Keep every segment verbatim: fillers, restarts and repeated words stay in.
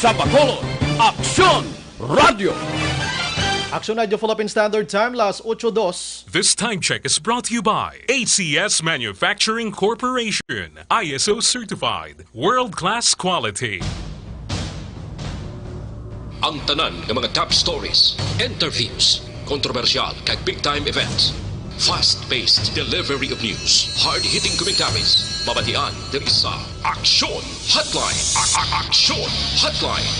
Sa Bacolod, Aksyon Radio. Aksyon Radio Philippine Standard Time, las ocho dos. This time check is brought to you by A C S Manufacturing Corporation, I S O certified, world-class quality. Ang tanan nga mga top stories, interviews, kontrobersyal kag big time events, fast-paced delivery of news, hard-hitting commentaries, mabatian diri sa Aksyon Hotline. A- a- Aksyon Hotline.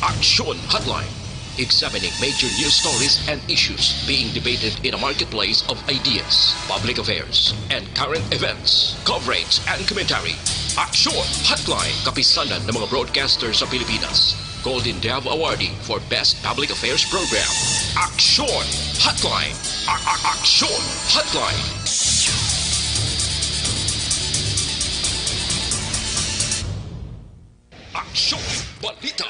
Aksyon Hotline. Examining major news stories and issues being debated in a marketplace of ideas, public affairs, and current events, coverage and commentary. Aksyon Hotline, kapisanan ng mga broadcaster sa Pilipinas. Golden Dove Awardee for Best Public Affairs Program. Aksyon Hotline. A- a- Aksyon Hotline. Aksyon Balita.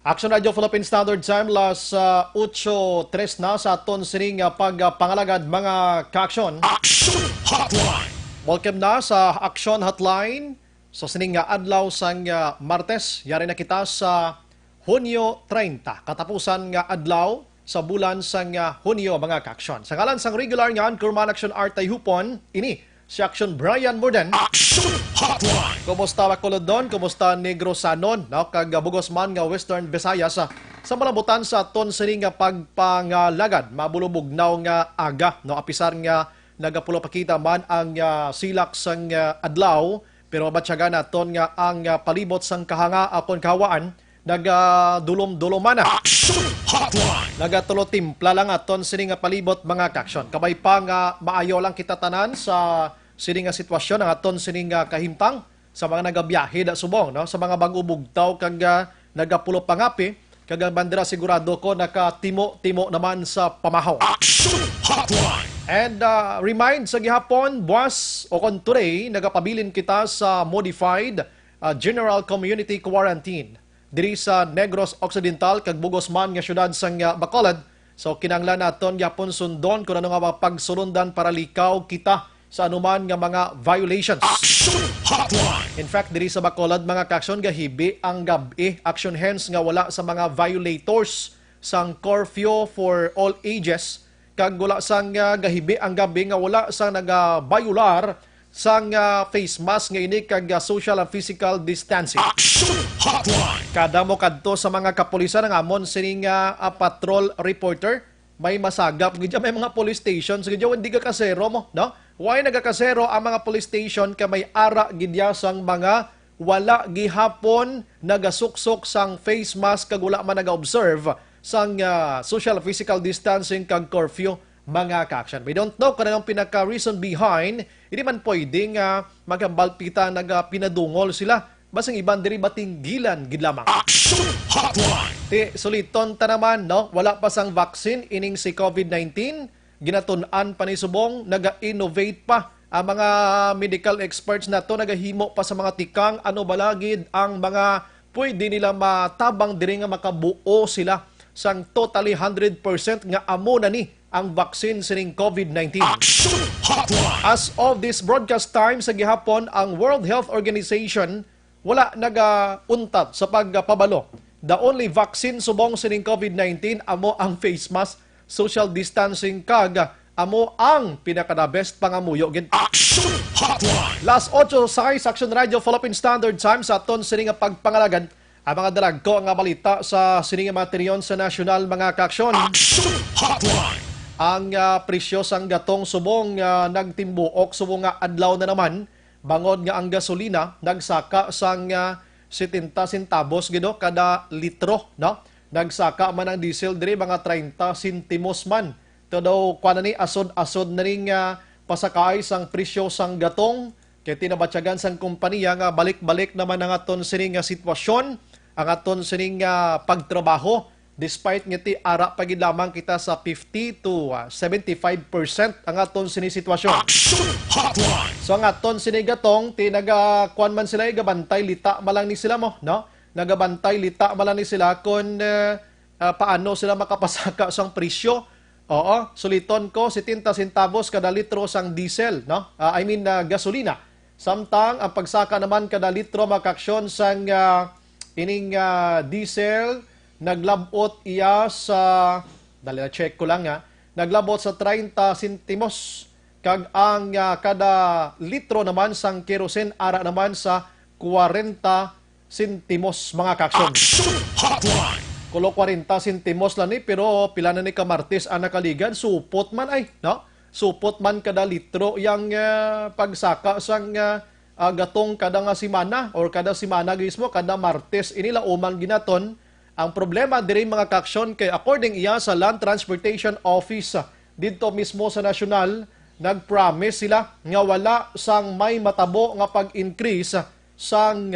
Action Radio Philippine Standard Time, las uh, ocho tres na sa aton sining uh, pagpangalagad, mga ka-aksyon. Action Hotline. Welcome na sa Action Hotline. So sining nga adlaw sang uh, Martes, yari na kita sa Hunyo treinta, katapusan nga adlaw sa bulan sang uh, Hunyo, mga ka-aksyon. Sa ngalan sang regular nga anchorman, Action Art Tayhupon, ini si Action Brian Morden. Action Hotline. Kumusta, Bacolodnon? Kumusta, Negrosanon? No? Kag uh, bugos man nga Western Visayas, ah, sa malabutan sa aton sini nga pagpangalagad, mabulubugnaw nga aga, no? Apisar nga nagapulapakita man ang ah, silak sang ah, adlaw, pero mabatyagan naton nga ang ah, palibot sang kahanga akon kahawaan nagadulom-duloman na. Action Hotline. Nagatulo timpla lang aton sini nga palibot, mga ka-aksyon. Kabay pa nga maayo lang kita tanan sa sini nga sitwasyon, ang aton sini nga kahimtang sa mga nagabiyahe da subong, no? Sa mga bag-o bugtaw kag ah, nagapulop pangapi, kag ang bandera, sigurado ko, nakatimo-timo naman sa pamahaw. Action Hotline. And uh, remind sa gihapon, buwas o kon today, nagapabilin kita sa modified uh, general community quarantine diri sa Negros Occidental kag bugos man nga syudad sang uh, Bacolod. So kinahanglan naton gyapon sundon kung ano nga mga pagsulundan para likaw kita sa anuman nga mga violations. Action Hotline. In fact, diri sa Bacolod, mga ka-aksyon, gahibi ang gab-i, action hence nga wala sa mga violators sang curfew for all ages, kag wala sang ah, gahibi ang gab-i nga wala sang nagabayular sang ah, face mask nga ini kag ah, social and physical distancing. Action Hotline. Kada mo kadto sa mga kapulisan, ang amon sini nga ah, patrol reporter, may masagap gid, may mga police stations gid, hindi ka kasero mo, no? Why nagakasero ang mga police station? Kay may ara gid ya sang mga wala gihapon nagasuksok sang face mask kag wala man nag-observe sang ah, social physical distancing kag curfew, mga ka-aksyon. We don't know kung anong pinaka-reason behind. Hindi man pwede nga magambal pita nagapinadungol sila. Basing iban diri, batinggilan gid lamang. Action Hotline. Ti suliton ta naman, no? Wala pa sang vaccine ining si COVID nineteen. Ginatun-an pa ni subong, naga-innovate pa ang mga medical experts nato, nagahimo pa sa mga tikang ano bala gid ang mga pwede nila matabang diri nga makabuo sila sang totally hundred percent nga amo na ni ang vaccine sining COVID nineteen. Action Hotline. As of this broadcast time sa gihapon, ang World Health Organization wala nagauntat sa pagpabalo. The only vaccine subong sining COVID nineteen amo ang face mask, social distancing, kag amo ang pinaka-the best pangamuyo gid. Action Hotline. Las ocho sais, Action Radio Philippine Standard Time sa aton sini nga pagpangalagad. Ang mga dalagko nga balita sa sini nga materion sa nasyonal, mga ka-aksyon. Action Hotline. Ang ah, presyo sang gatong subong ah, nagtimbuok subong nga adlaw na naman, bangod nga ang gasolina nagsaka sang ah, setenta centavos gid kada litro, no? Nagsaka man ang diesel diri, mga treinta sentimos man. Todo kuan na ni, asod-asod na ning ah, pasakaay sang presyo sang gatong. Kay tinabatyagan sang kompanya nga balik-balik naman ang aton sini nga sitwasyon, ang aton sini nga pagtrabaho, despite nga ti ara pa gid lamang kita sa fifty to ah, seventy-five percent ang aton sini sitwasyon. Action Hotline. So ang aton sini gatong, ti naga kuan man sila, gabantay lita man lang ni sila mo, no? Nagabantay lita man lang ni sila kung eh, ah, paano sila makapasaka sang presyo. Oo, suliton ko, setenta centavos kada litro sang diesel, no? Ah, I mean, ah, gasolina. Samtang ang pagsaka naman kada litro, mga kaaksyon, sang, ah, ining, ah, diesel, naglabot iya sa, dali na, check ko lang, ha, naglabot sa treinta sentimos, kag ang, ah, kada litro naman sang kerosene ara naman sa kwarenta sentimos, mga kaaksyon. Action Hotline! Kulo kwarenta sentimos lang ni, pero pila na ni ka Martes ang nakaligad? Supot man ay, no? Supot man kada litro yang, ah, pagsaka sang, ah, ah, gatong kada nga semana or kada semana mismo, kada Martes. Ini lauman ginaton. Ang problema diri, mga kaaksyon, kay according iya sa Land Transportation Office, ah, didto mismo sa nasyonal, nag-promise sila nga wala sang may matabo nga pag-increase sang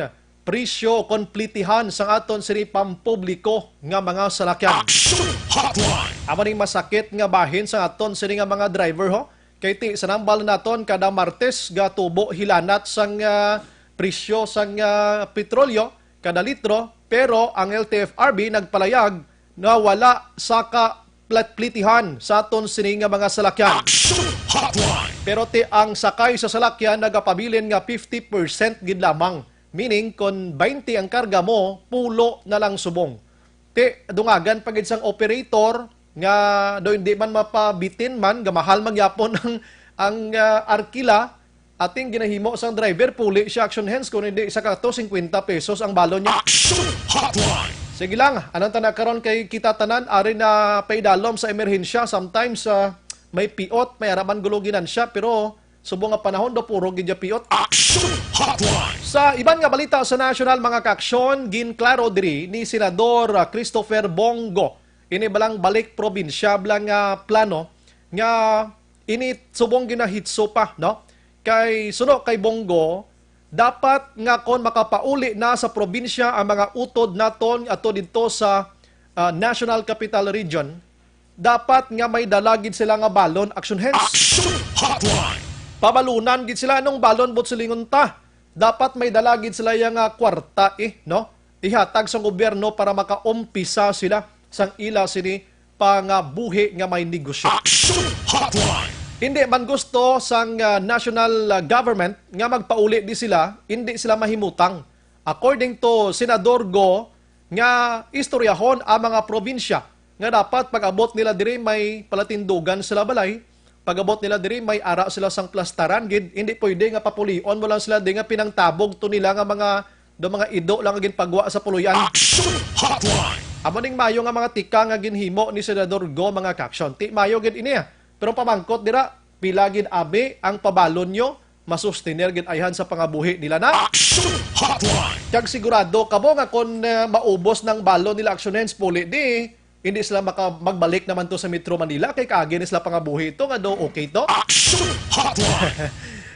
presyo kon plitihan sang aton sini pampubliko nga mga salakyan. Action Hotline! Amo ning masakit nga bahin sa aton sini nga mga driver, ho. Kay ti, sa nambal naton, kada Martes gatubo hilanat sang, ah, presyo sang, ah, petrolyo kada litro, pero ang L T F R B nagpalayag nga wala saka plat-, plitihan sa aton sini nga mga salakyan. Action Hotline! Pero ti, ang sakay sa salakyan nagapabilin nga fifty percent gid lamang. Meaning, kon twenty ang karga mo, pulo na lang subong. Ti, dungagan pa gid sang operator nga do hindi man mapabitin man, gamahal man gyapon ang, ang, ah, arkila, ating ginahimo sang driver, puli siya, action hands, kung hindi, isa ka to, cincuenta pesos ang balon niya. Action Hotline! Sige lang, anong tana karon kay kita tanan, ari na paidalom sa emerhensya, sometimes, ah, may piot, may araman gulo ginansya, pero subong nga panahon do puro gid ya piot. Action Hotline! Sa iban nga balita sa nasyonal, mga kaaksyon, ginklaro diri ni Senador, ah, Christopher Bong Go, ini balang balik probinsya bala nga plano nga ini subong ginahitso pa, no? Kay suno kay Bong Go, dapat nga kon makapauli na sa probinsya ang mga utod naton ato didto sa, ah, National Capital Region, dapat nga may dala gid sila nga balon, action hands. Action Hotline! Pabalunan gid sila, anong balon, buot silingon ta? Dapat may dala gid sila ya nga kwarta, eh, no? Ihatag sa gobyerno para makaumpisa sila sang ila sini pangabuhi nga may negosyo. Action Hotline! Hindi man gusto sang, ah, national, ah, government nga magpauli di sila, hindi sila mahimutang. According to Senador Go, nga istoryahon ang mga probinsya nga dapat pag-abot nila diri may palatindugan sila balay, pag-abot nila diri may ara sila sang plastaran gid, hindi pwede nga papulion mo lang sila di nga pinangtabog to nila nga mga do mga ido lang nga ginpagwa sa puloy-an. Action Hotline! Amo ning mayo nga mga tika nga ginhimo ni Senador Go, mga kaaksyon. Ti mayo gid ini, ah. Pero pamangkot dira, pila gid abi ang pabalon nyo? Masustener gid ayhan sa pangabuhi nila na? Action Hotline! Kag sigurado kamo nga kon, eh, maubos nang balon nila, action hands, puli di, hindi sila maka-, magbalik naman to sa Metro Manila kay kaagi ni sila pangabuhi to nga do okay to. Action Hotline!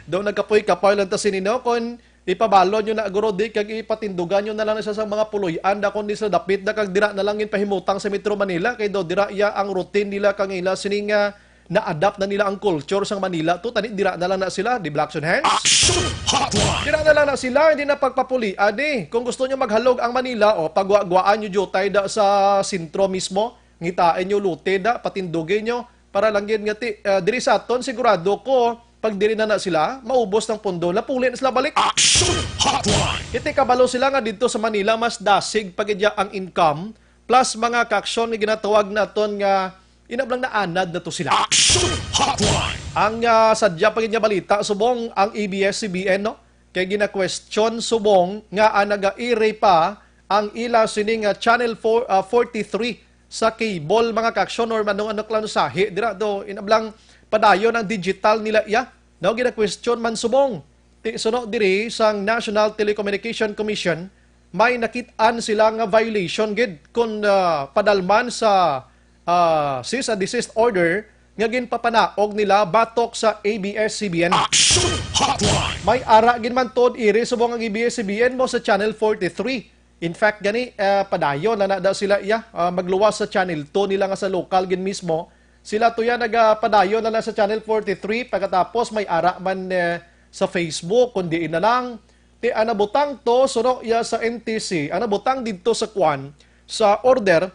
Do nagkapoy-kapoy lang ta sini, no, kon ipabalon nyo na guro di kag ipatindugan nyo na lang na siya sa mga puloy-an, da kon di sila dapit na kag dira na lang ginpahimutang sa Metro Manila kay do dira iya ang routine nila kang ila sining, ah, na-adapt na nila ang culture sang Manila to, tani dira na lang na sila, di ba, action hands? Action Hotline! Dira na lang na sila, hindi na pagpapulian, eh. Kung gusto nyo maghalog ang Manila, o, pagwagwaan nyo diutay da sa sentro mismo, ngitain nyo, lote da, patindugi nyo, para lang gid nga ti, ah, diri sa aton, sigurado ko, pag diri na na sila, maubos ang pondo, napuli na sila balik. Action Hotline! Kiti kabalo sila nga didto sa Manila, mas dasig pa gid ya ang income, plus mga kaaksyon nga ginatawag naton nga inablang naanad na to sila. Action Hotline! Ang, ah, sadya pa gid nga balita, subong ang A B S C B N, no? Kay gina-question subong nga, ah, naga-iri pa ang ila sini nga Channel four, ah, forty-three sa cable, mga kaaksyon, or anong ano lang sahi dira do, inablang padayon ang digital nila iya, no? Gina-question man subong. Ti, suno diri sang National Telecommunication Commission, may nakit-an sila nga violation gid kon, ah, padalman sa, ah, cease and desist order nga ginpapanaog nila batok sa A B S C B N. Action Hotline! May ara gid man tod iri subong ang A B S C B N mo sa Channel forty-three. In fact, gani, ah, padayon na na daw sila iya, ah, magluwas sa Channel two nila nga sa local gid mismo. Sila to yan nagapadayon na lang sa Channel forty-three, pagkatapos may ara man, eh, sa Facebook, kundi na lang. Ti, ang nabutang to, suno iya sa N T C, ang nabutang didto sa kwan, sa order,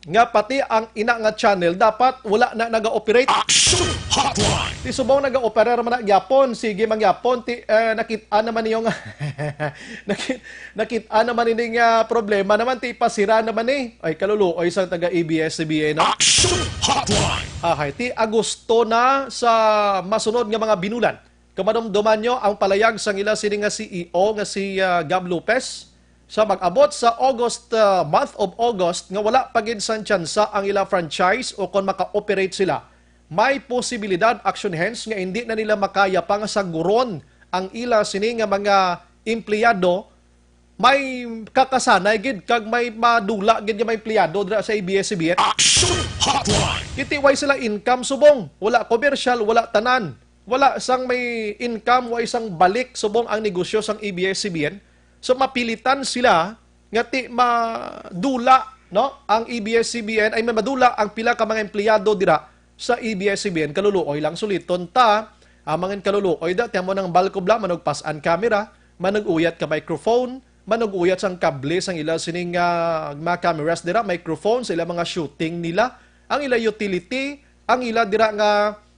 nga pati ang ina nga channel dapat wala na naga-operate. Action Hotline! Ti subong naga-operar man na gyapon, sige man gyapon, ti, eh, nakit-an naman niyo nga, nakit-, nakit-an naman ini nga problema naman, ti ipasira naman ni. Ay, kaluluoy sang taga A B S C B N, no? Action Hotline! Ahay, ti Agosto na sa masunod nga mga binulan. Kamadumduman nyo ang palayag sang ila sini nga C E O nga si, ah, Gab Lopez. Sa mag-abot sa August, ah, month of August, nga wala pa gid sang tsansa ang ila franchise o kon maka-operate sila, may posibilidad, action hence, nga hindi na nila makaya pa nga saguron ang ila sini nga mga empleyado. May kakasanay gid kag may madula gid nga mga empleyado dira sa A B S C B N. Action Hotline! Kiti way sila income subong, wala commercial, wala tanan. Wala sang may income, way sang balik subong ang negosyo sang A B S C B N. So mapilitan sila nga ti madula, no, ang A B S C B N, ay, may madula ang pila ka mga empleyado dira sa A B S C B N. Kaluluoy lang, suliton ta, ah, mangin kaluluoy da, ti amo nang balkobla, manugpas-an camera, manuguyat ka microphone, manuguyat sang kable sang ila sining, ah, mga cameras dira, microphone sa ila mga shooting nila, ang ila utility, ang ila dira nga,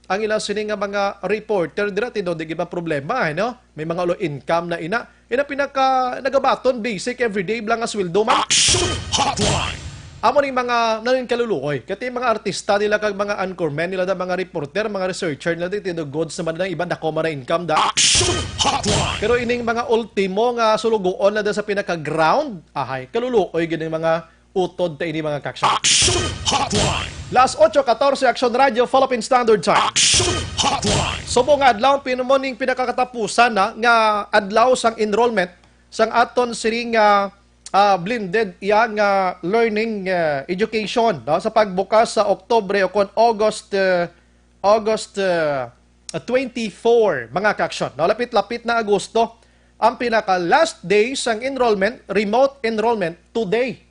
ang ila sini nga mga reporter dira, tinuod di gid man problema, eh, no? May mga low income na ina. Ina pinaka nagabaton, basic everyday lang nga sweldo man. Action Hotline! Amo ning mga nanin kaluluoy. Kati mga artista nila kag mga anchorman nila da, mga reporter, mga researcher nila, di tinuod goods naman ang iba, dako man ang income da. Action Hotline! Pero ining mga ultimo nga sulugoon na da sa pinaka-ground, ahay, kaluluoy gid ang mga utod ta ini, mga ka-action. Action Hotline! Las ocho catorce, Action Radio, Philippine Standard Time. Action Hotline! Subong nga adlaw, pin-, mo ning pinakakatapusan na nga adlaw sang enrollment sang aton siring nga, ah, blended iya nga learning, ah, education, no? Sa pagbukas sa Oktubre o kon August, ah, August, ah, twenty-four, mga ka-action, no? Lapit-lapit na Agosto, ang pinaka last day sang enrollment, remote enrollment, today.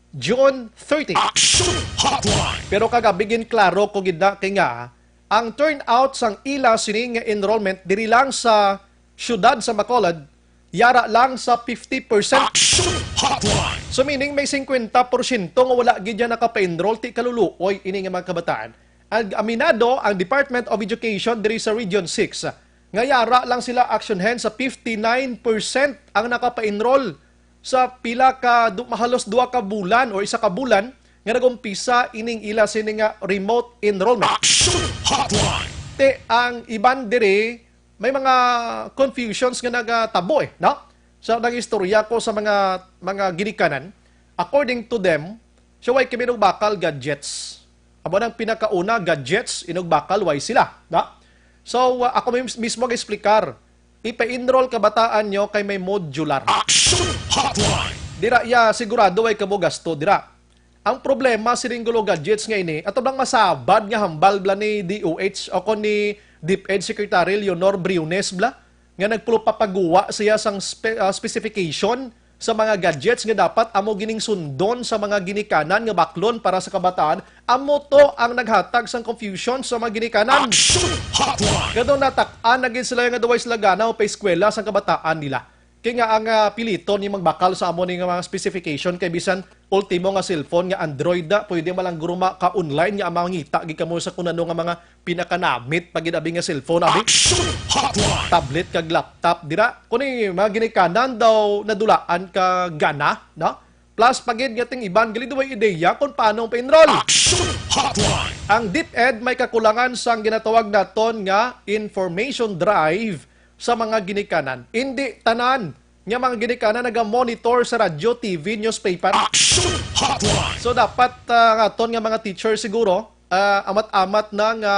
June thirty. Action Hotline! Pero kagabi ginklaro ko gid na kay nga ang turnout sang ila sini nga enrollment diri lang sa siyudad sa Bacolod, yara lang sa fifty percent. Action Hotline! So meaning may singkwenta porsyento nga wala gid ya nakapa-enroll, ti kaluluoy ini nga mga kabataan. Ang aminado ang Department of Education diri sa Region six nga yara lang sila, action hand, sa fifty-nine percent ang nakapa-enroll sa pila ka du-, mahalos duha ka bulan o isa ka bulan nga nag-umpisa ining ila sini nga remote enrollment. Action Hotline! Te, ang iban diri, may mga confusions nga nagatabo, eh, no? Sa nag-istorya ko sa mga, mga ginikanan, according to them, siya way kami bakal gadgets. Amo nang pinakauna, gadgets, inugbakal, way sila, no? So, uh, ako mis-, mismo ga-explicar, ipa-enroll kabataan nyo kay may modular. Action Hotline! Dira, ya, sigurado way kamo gasto dira. Ang problema sining gulo gadgets nga ini, ato bang masabad nga hambal bala ni D O H o kon ni DepEd Secretary Leonor Briones bala, nga nagpulupapagwa siya sang spe-, ah, specification sa mga gadgets nga dapat amo gining sundon sa mga ginikanan nga baklon para sa kabataan, amo to ang naghatag sang confusion sa mga ginikanan. Action Hotline! Kadto natak-an na gid sila nga daw way sila gana o pa-eskwela sang kabataan nila. Kay nga ang, ah, piliton ni magbakal sa amo ni nga mga specification kay bisan ultimo nga cellphone nga Android na, pwede man lang guro maka-online nga mangita gid kamo sa kun ano nga mga pinakanamit pa gid abi nga cellphone, abi. Action Hotline! Tablet kag laptop dira. Kuni mga ginikanan daw nadulaan ka gana, no? Plus pa gid nga ting iban gali daw way ideya kung paano pa-enroll. Action Hotline! Ang DepEd may kakulangan sang ginatawag naton nga information drive sa mga ginikanan. Indi tanan nga mga ginikanan naga-monitor sa radyo, T V, newspaper. Action Hotline! So dapat, ah, ang aton nga mga teacher siguro, ah, amat-amat na nga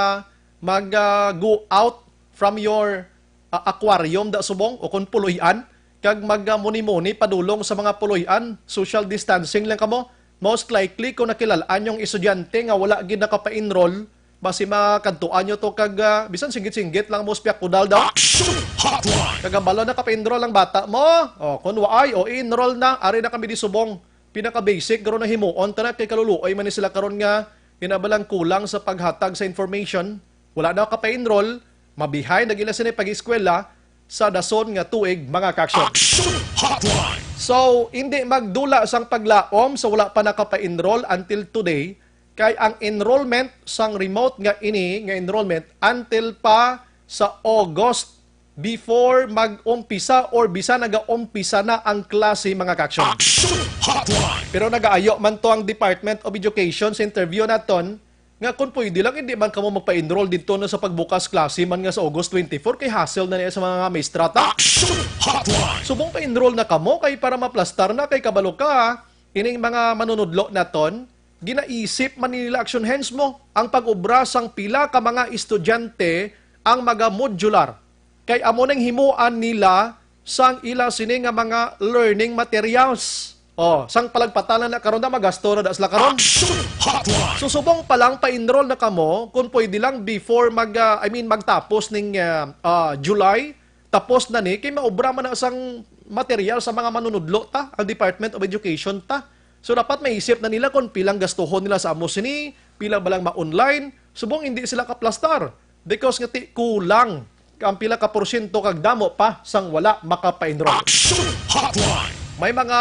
mag, ah, go out from your, ah, aquarium da subong o kon puloy-an, kag mag, ah, muni-muni padulong sa mga puloy-an, social distancing lang kamo. Most likely, kung nakilal-an yung estudyante nga wala gid nakapa-enroll, basi makadtuan nyo to kag, ah, bisan singgit-singgit lang mo sa Piakudal daw. Action Hotline! Kag ang balo nakapa-enroll ang bata mo. O, kung waay, o, i-enroll na. Ari na kami di subong. Pinaka-basic, karon na himuon ta na kay kaluluoy man ni sila karon nga inabalang kulang sa paghatag sa information. Wala na kapa-enroll, ma-behind ang ila sini pag-eskwela sa dason nga tuig, mga ka-action. Action Hotline! So, hindi magdula sang paglaom sa wala pa nakapa-enroll until today, kay ang enrollment sang remote nga ini nga enrollment until pa sa August before mag-umpisa or bisan nagaumpisa na ang klase, mga ka-aksyon. Action Hotline! Pero nagaayo man to ang Department of Education sa interview naton nga kung pwede lang, hindi man kamo magpa-enroll dito na sa pagbukas klase man nga sa August twenty-four, kay hassle na niya sa mga maestra ta. Action Hotline! Subong pa-enroll na kamo kay para maplastar na, kay kabalo ka, ining mga manunudlo naton, ginaisip man nila, action hands mo, ang pag-obra sang pila ka mga estudyante ang maga-modular. Kay amo nang himuan nila sang ila sini nga mga learning materials. Oh, sang palagpatalan na karon na magasto na da sila karon. Action Hotline! So, subong pa lang pa-enroll na kamo, kung pwede lang before mag, ah, I mean, magtapos ning, ah, ah, July, tapos na ni, kay maobra man na sang material sa mga manunudlo ta, ang Department of Education ta. So, dapat maisip na nila kung pilang gastuhon nila sa amo sini, pila ba lang ma-online, subong hindi sila kaplastar. Because nga ti kulang ang pila ka porsyento kag damo pa sang wala makapa-enroll. Action Hotline! May mga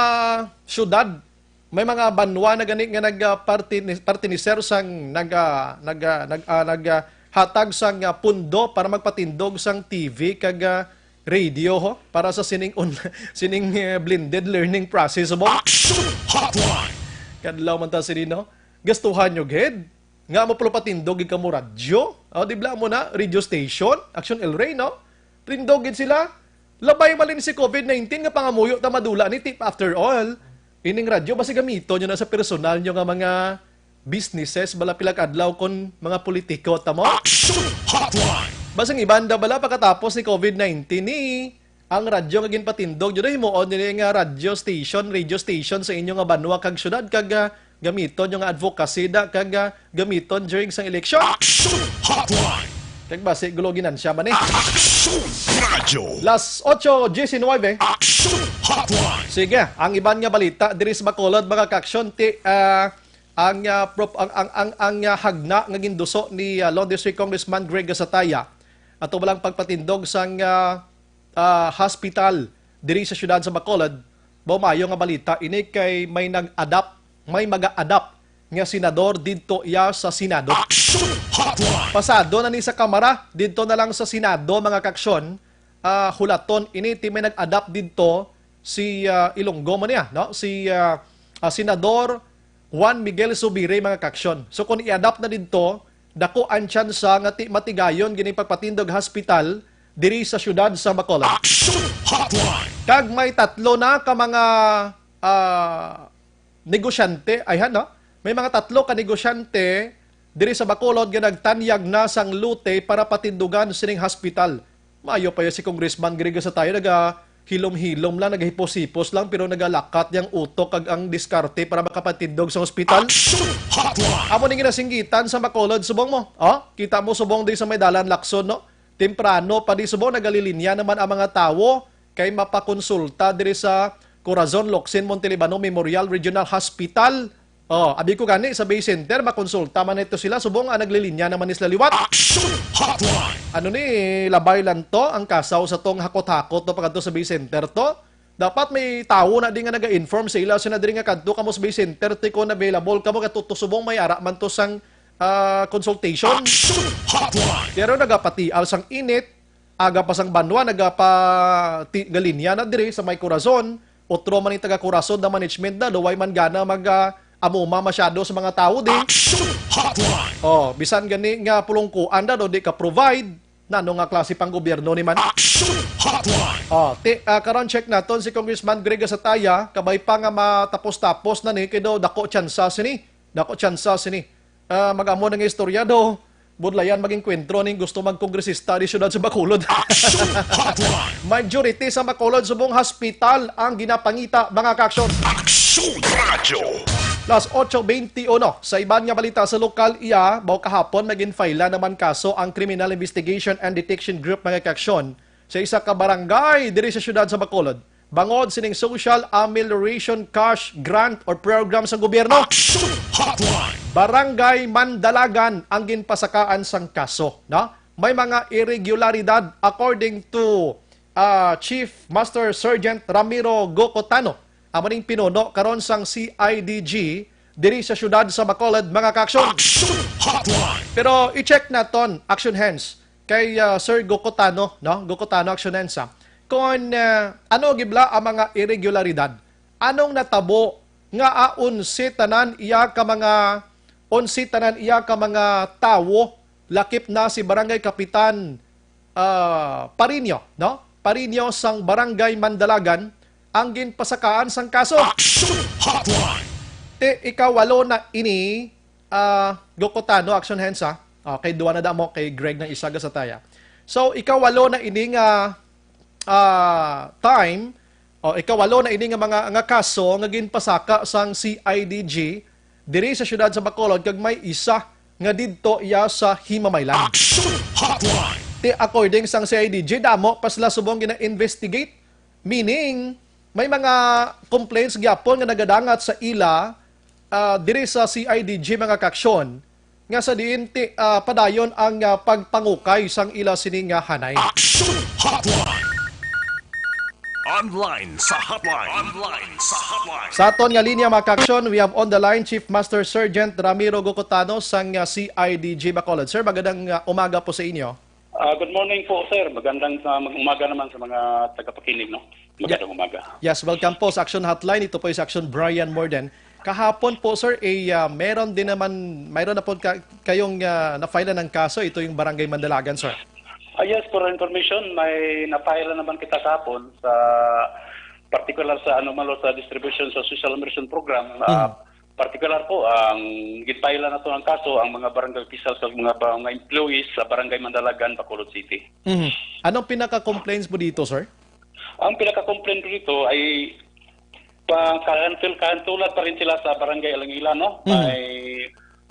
syudad, may mga banwa na gani nga nag, ah, parti-, partiniser sang nag, ah, nag, ah, nag, ah, nag, ah, hatag sang, ah, pundo para magpatindog sang T V kag, ah, radio, ho, para sa sining on-, sining, eh, blended learning process mo. Action Hotline! Kadlaw man ta sini, no? Gastuhan nyo gid. Nga mo pala patindog gid kamo radyo? O, di bala mo na, radio station, Action El Rey, no? Tindog gid sila. Labay malin si covid nineteen nga pangamuyo ta madula ni tip after all. Ining radyo, basi gamito nyo na sa personal nyo nga mga businesses, bala pila ka adlaw kon mga politiko ta mo. Action Hotline! Basang ibanda bala pagkatapos ni covid nineteen ni ang radyo nga ginpatindog nyo, himuon nyo ni nga radyo station, radio station sa inyo nga banwa kag syudad, kag, ah, gamiton nyo nga advocacy da, kag, ah, gamiton during sang eleksyon. Action Hotline! Kag basi gulo ginansya man eh. Action Radio! Las ocho diecinueve. Action Hotline! Sige, ang iban nga balita diri sa Bacolod, mga ka-aksyon, ti, ah, ang, ah, prop-, ang, ang, ang, ang, ah, hagna nga ginduso ni, ah, Lone District Congressman Greg Gasataya ato ba lang pagpatindog sang, ah, ah, hospital diri sa siyudad sa Bacolod, mao mayo nga balita ini kay may nag-adapt, may maga-adapt nga senador didto iya sa Senado. Action Hotline! Pasado na ni sa Kamara, didto na lang sa Senado, mga ka-aksyon, ah, hulaton ini ti may nag-adapt didto si, ah, Ilonggo man niya, no? Si, ah, ah, Senador Juan Miguel Zubiri, mga ka-aksyon. So kung i-adapt na didto, dako ang tsansa nga ti-, matigayon gining pagpatindog hospital diri sa siyudad sa Bacolod. Action Hotline! Kag may tatlo na ka mga, ah, negosyante, ay, han, no? May mga tatlo ka negosyante diri sa Bacolod nga nagtanyag na sang lote para patindugan sining hospital. Maayo pa ya si Congressman Greg Gasataya, nagahilom-hilom lang, nagahipos-hipos lang, pero nagalakat niyang utok kag ang diskarte para makapatindog sa hospital. Action Hotline! Amo ning ginasinggitan sa Bacolod, subong mo. Oh, kita mo subong di sa may dalan Lacson, no? Temprano pa di subong nagalilinya naman ang mga tawo kay mapakonsulta diri sa Corazon Locsin Montelibano Memorial Regional Hospital. Oh, abi ko gani sa Bay Center, makonsulta man ito sila, subong, ah, naglilinya naman ni sila liwat. Action Hotline! Ano ni, labay lang to, ang kasaw sa tong hakot-hakot to pagkadto sa Bay Center to. Dapat may tawo na di nga naga-inform sa ila, sina diri nga kadto kamo sa Bay Center, ti kon available kamo, kay to, to subong may ara man to sang, ah, consultation. Action Hotline! Pero nagapatial sang init, aga pa sang banwa, nagapa-, ti-, galinya na diri sa may Corazon, utro man ni taga Corazon na management na, luway man gana mag, ah, amuma masyado sa mga tawo di. Action Hotline! Oh, bisan gani nga pulungkuan na, no, di ka provide, nano nga klase pang gobyerno ni man? Action Hotline! Oh, ti-, ah, karon check naton si Congressman Greg Gasataya, kabay pa nga matapos-tapos na ni, kay daw dako tsansa sini, dako tsansa sini. Ah, mag-amo na nga istorya daw. Budlayan mag-engkwentro ning gusto magkongresista di siyudad sa Bacolod. Action Hotline! Majority sa Bacolod subong hospital ang ginapangita, mga ka-aksyon. Action Radio! Las ocho veintiuno. Sa iban nga balita sa lokal, iya, baw kahapon, nag-infile naman kaso ang Criminal Investigation and Detection Group, mga ka-aksyon, sa isa ka barangay diri sa siyudad sa Bacolod, bangod sining Social Amelioration Cash Grant or Program sa gobyerno. Action Hotline! Barangay Mandalagan ang ginpasakaan sang kaso, no? May mga irregularidad, according to, ah, Chief Master Sergeant Ramiro Gocotano, Amo ning pinuno karon sang C I D G diri sa siyudad sa Bacolod, mga ka-aksyon. Action Hotline! Pero i-check naton, Action Hands, kay, ah, Sir Gokotano, no? Gokotano, Action Hands, ah. Kung, ah, ano gibla ang mga irregularidad? Anong natabo nga, ah, unsi tanan iya ka mga, unsi tanan iya ka mga tawo, lakip na si Barangay Kapitan, ah, Parinio, no? Parinio sang Barangay Mandalagan ang ginpasakaan sang kaso. Action Hotline! Ti, ikawalo na ini, ah, Gokotano, Action Hands, ah. Okay, duwa na damo kay Greg ng Isaga sa taya. So, ikawalo na ini nga, ah, time, o ikawalo na ini nga mga, nga kaso nga ginpasaka sang C I D G diri sa siyudad sa Bacolod, kag may isa nga didto iya sa Himamaylan. Action Hotline! Ti, according sang C I D G, damo pa sila subong gina-investigate. Meaning, may mga complaints gyapon nga nagadangat sa ila, ah, diri sa C I D G, mga ka-aksyon, nga sa diin ti, ah, padayon ang, ah, pagpangukay sang ila sini nga hanay. Action Hotline! Online sa hotline. Online sa hotline. Sa aton nga linya, mga ka-aksyon, we have on the line Chief Master Sergeant Ramiro Gokotano sang, ah, C I D G Bacolod. Sir, magandang, ah, umaga po sa inyo. Ah, good morning po, sir. Magandang, ah, mag-, umaga naman sa mga tagapakinig, no? Magandang umaga. Yes, welcome po sa Action Hotline. Ito po yung sa Action Brian Morden. Kahapon po, sir, eh, ah, meron din naman, mayroon na po ka-, kayong, ah, na-file ng kaso. Ito yung Barangay Mandalagan, sir. Ah, yes, for information, may na-file na naman kita kahapon sa particular sa, ano, malo sa distribution sa social immersion program. Ah, Mhm. Particular po, ang ginpailan nato ang kaso, ang mga barangay officials ug mga, mga employees sa Barangay Mandalagan, Bacolod City. Mhm. Anong pinaka-complaints mo dito, sir? Ang pinaka-complaint ko dito ay pa, kahantul-, kahantulad pa rin sila sa Barangay Alangila, no? Mhm. May,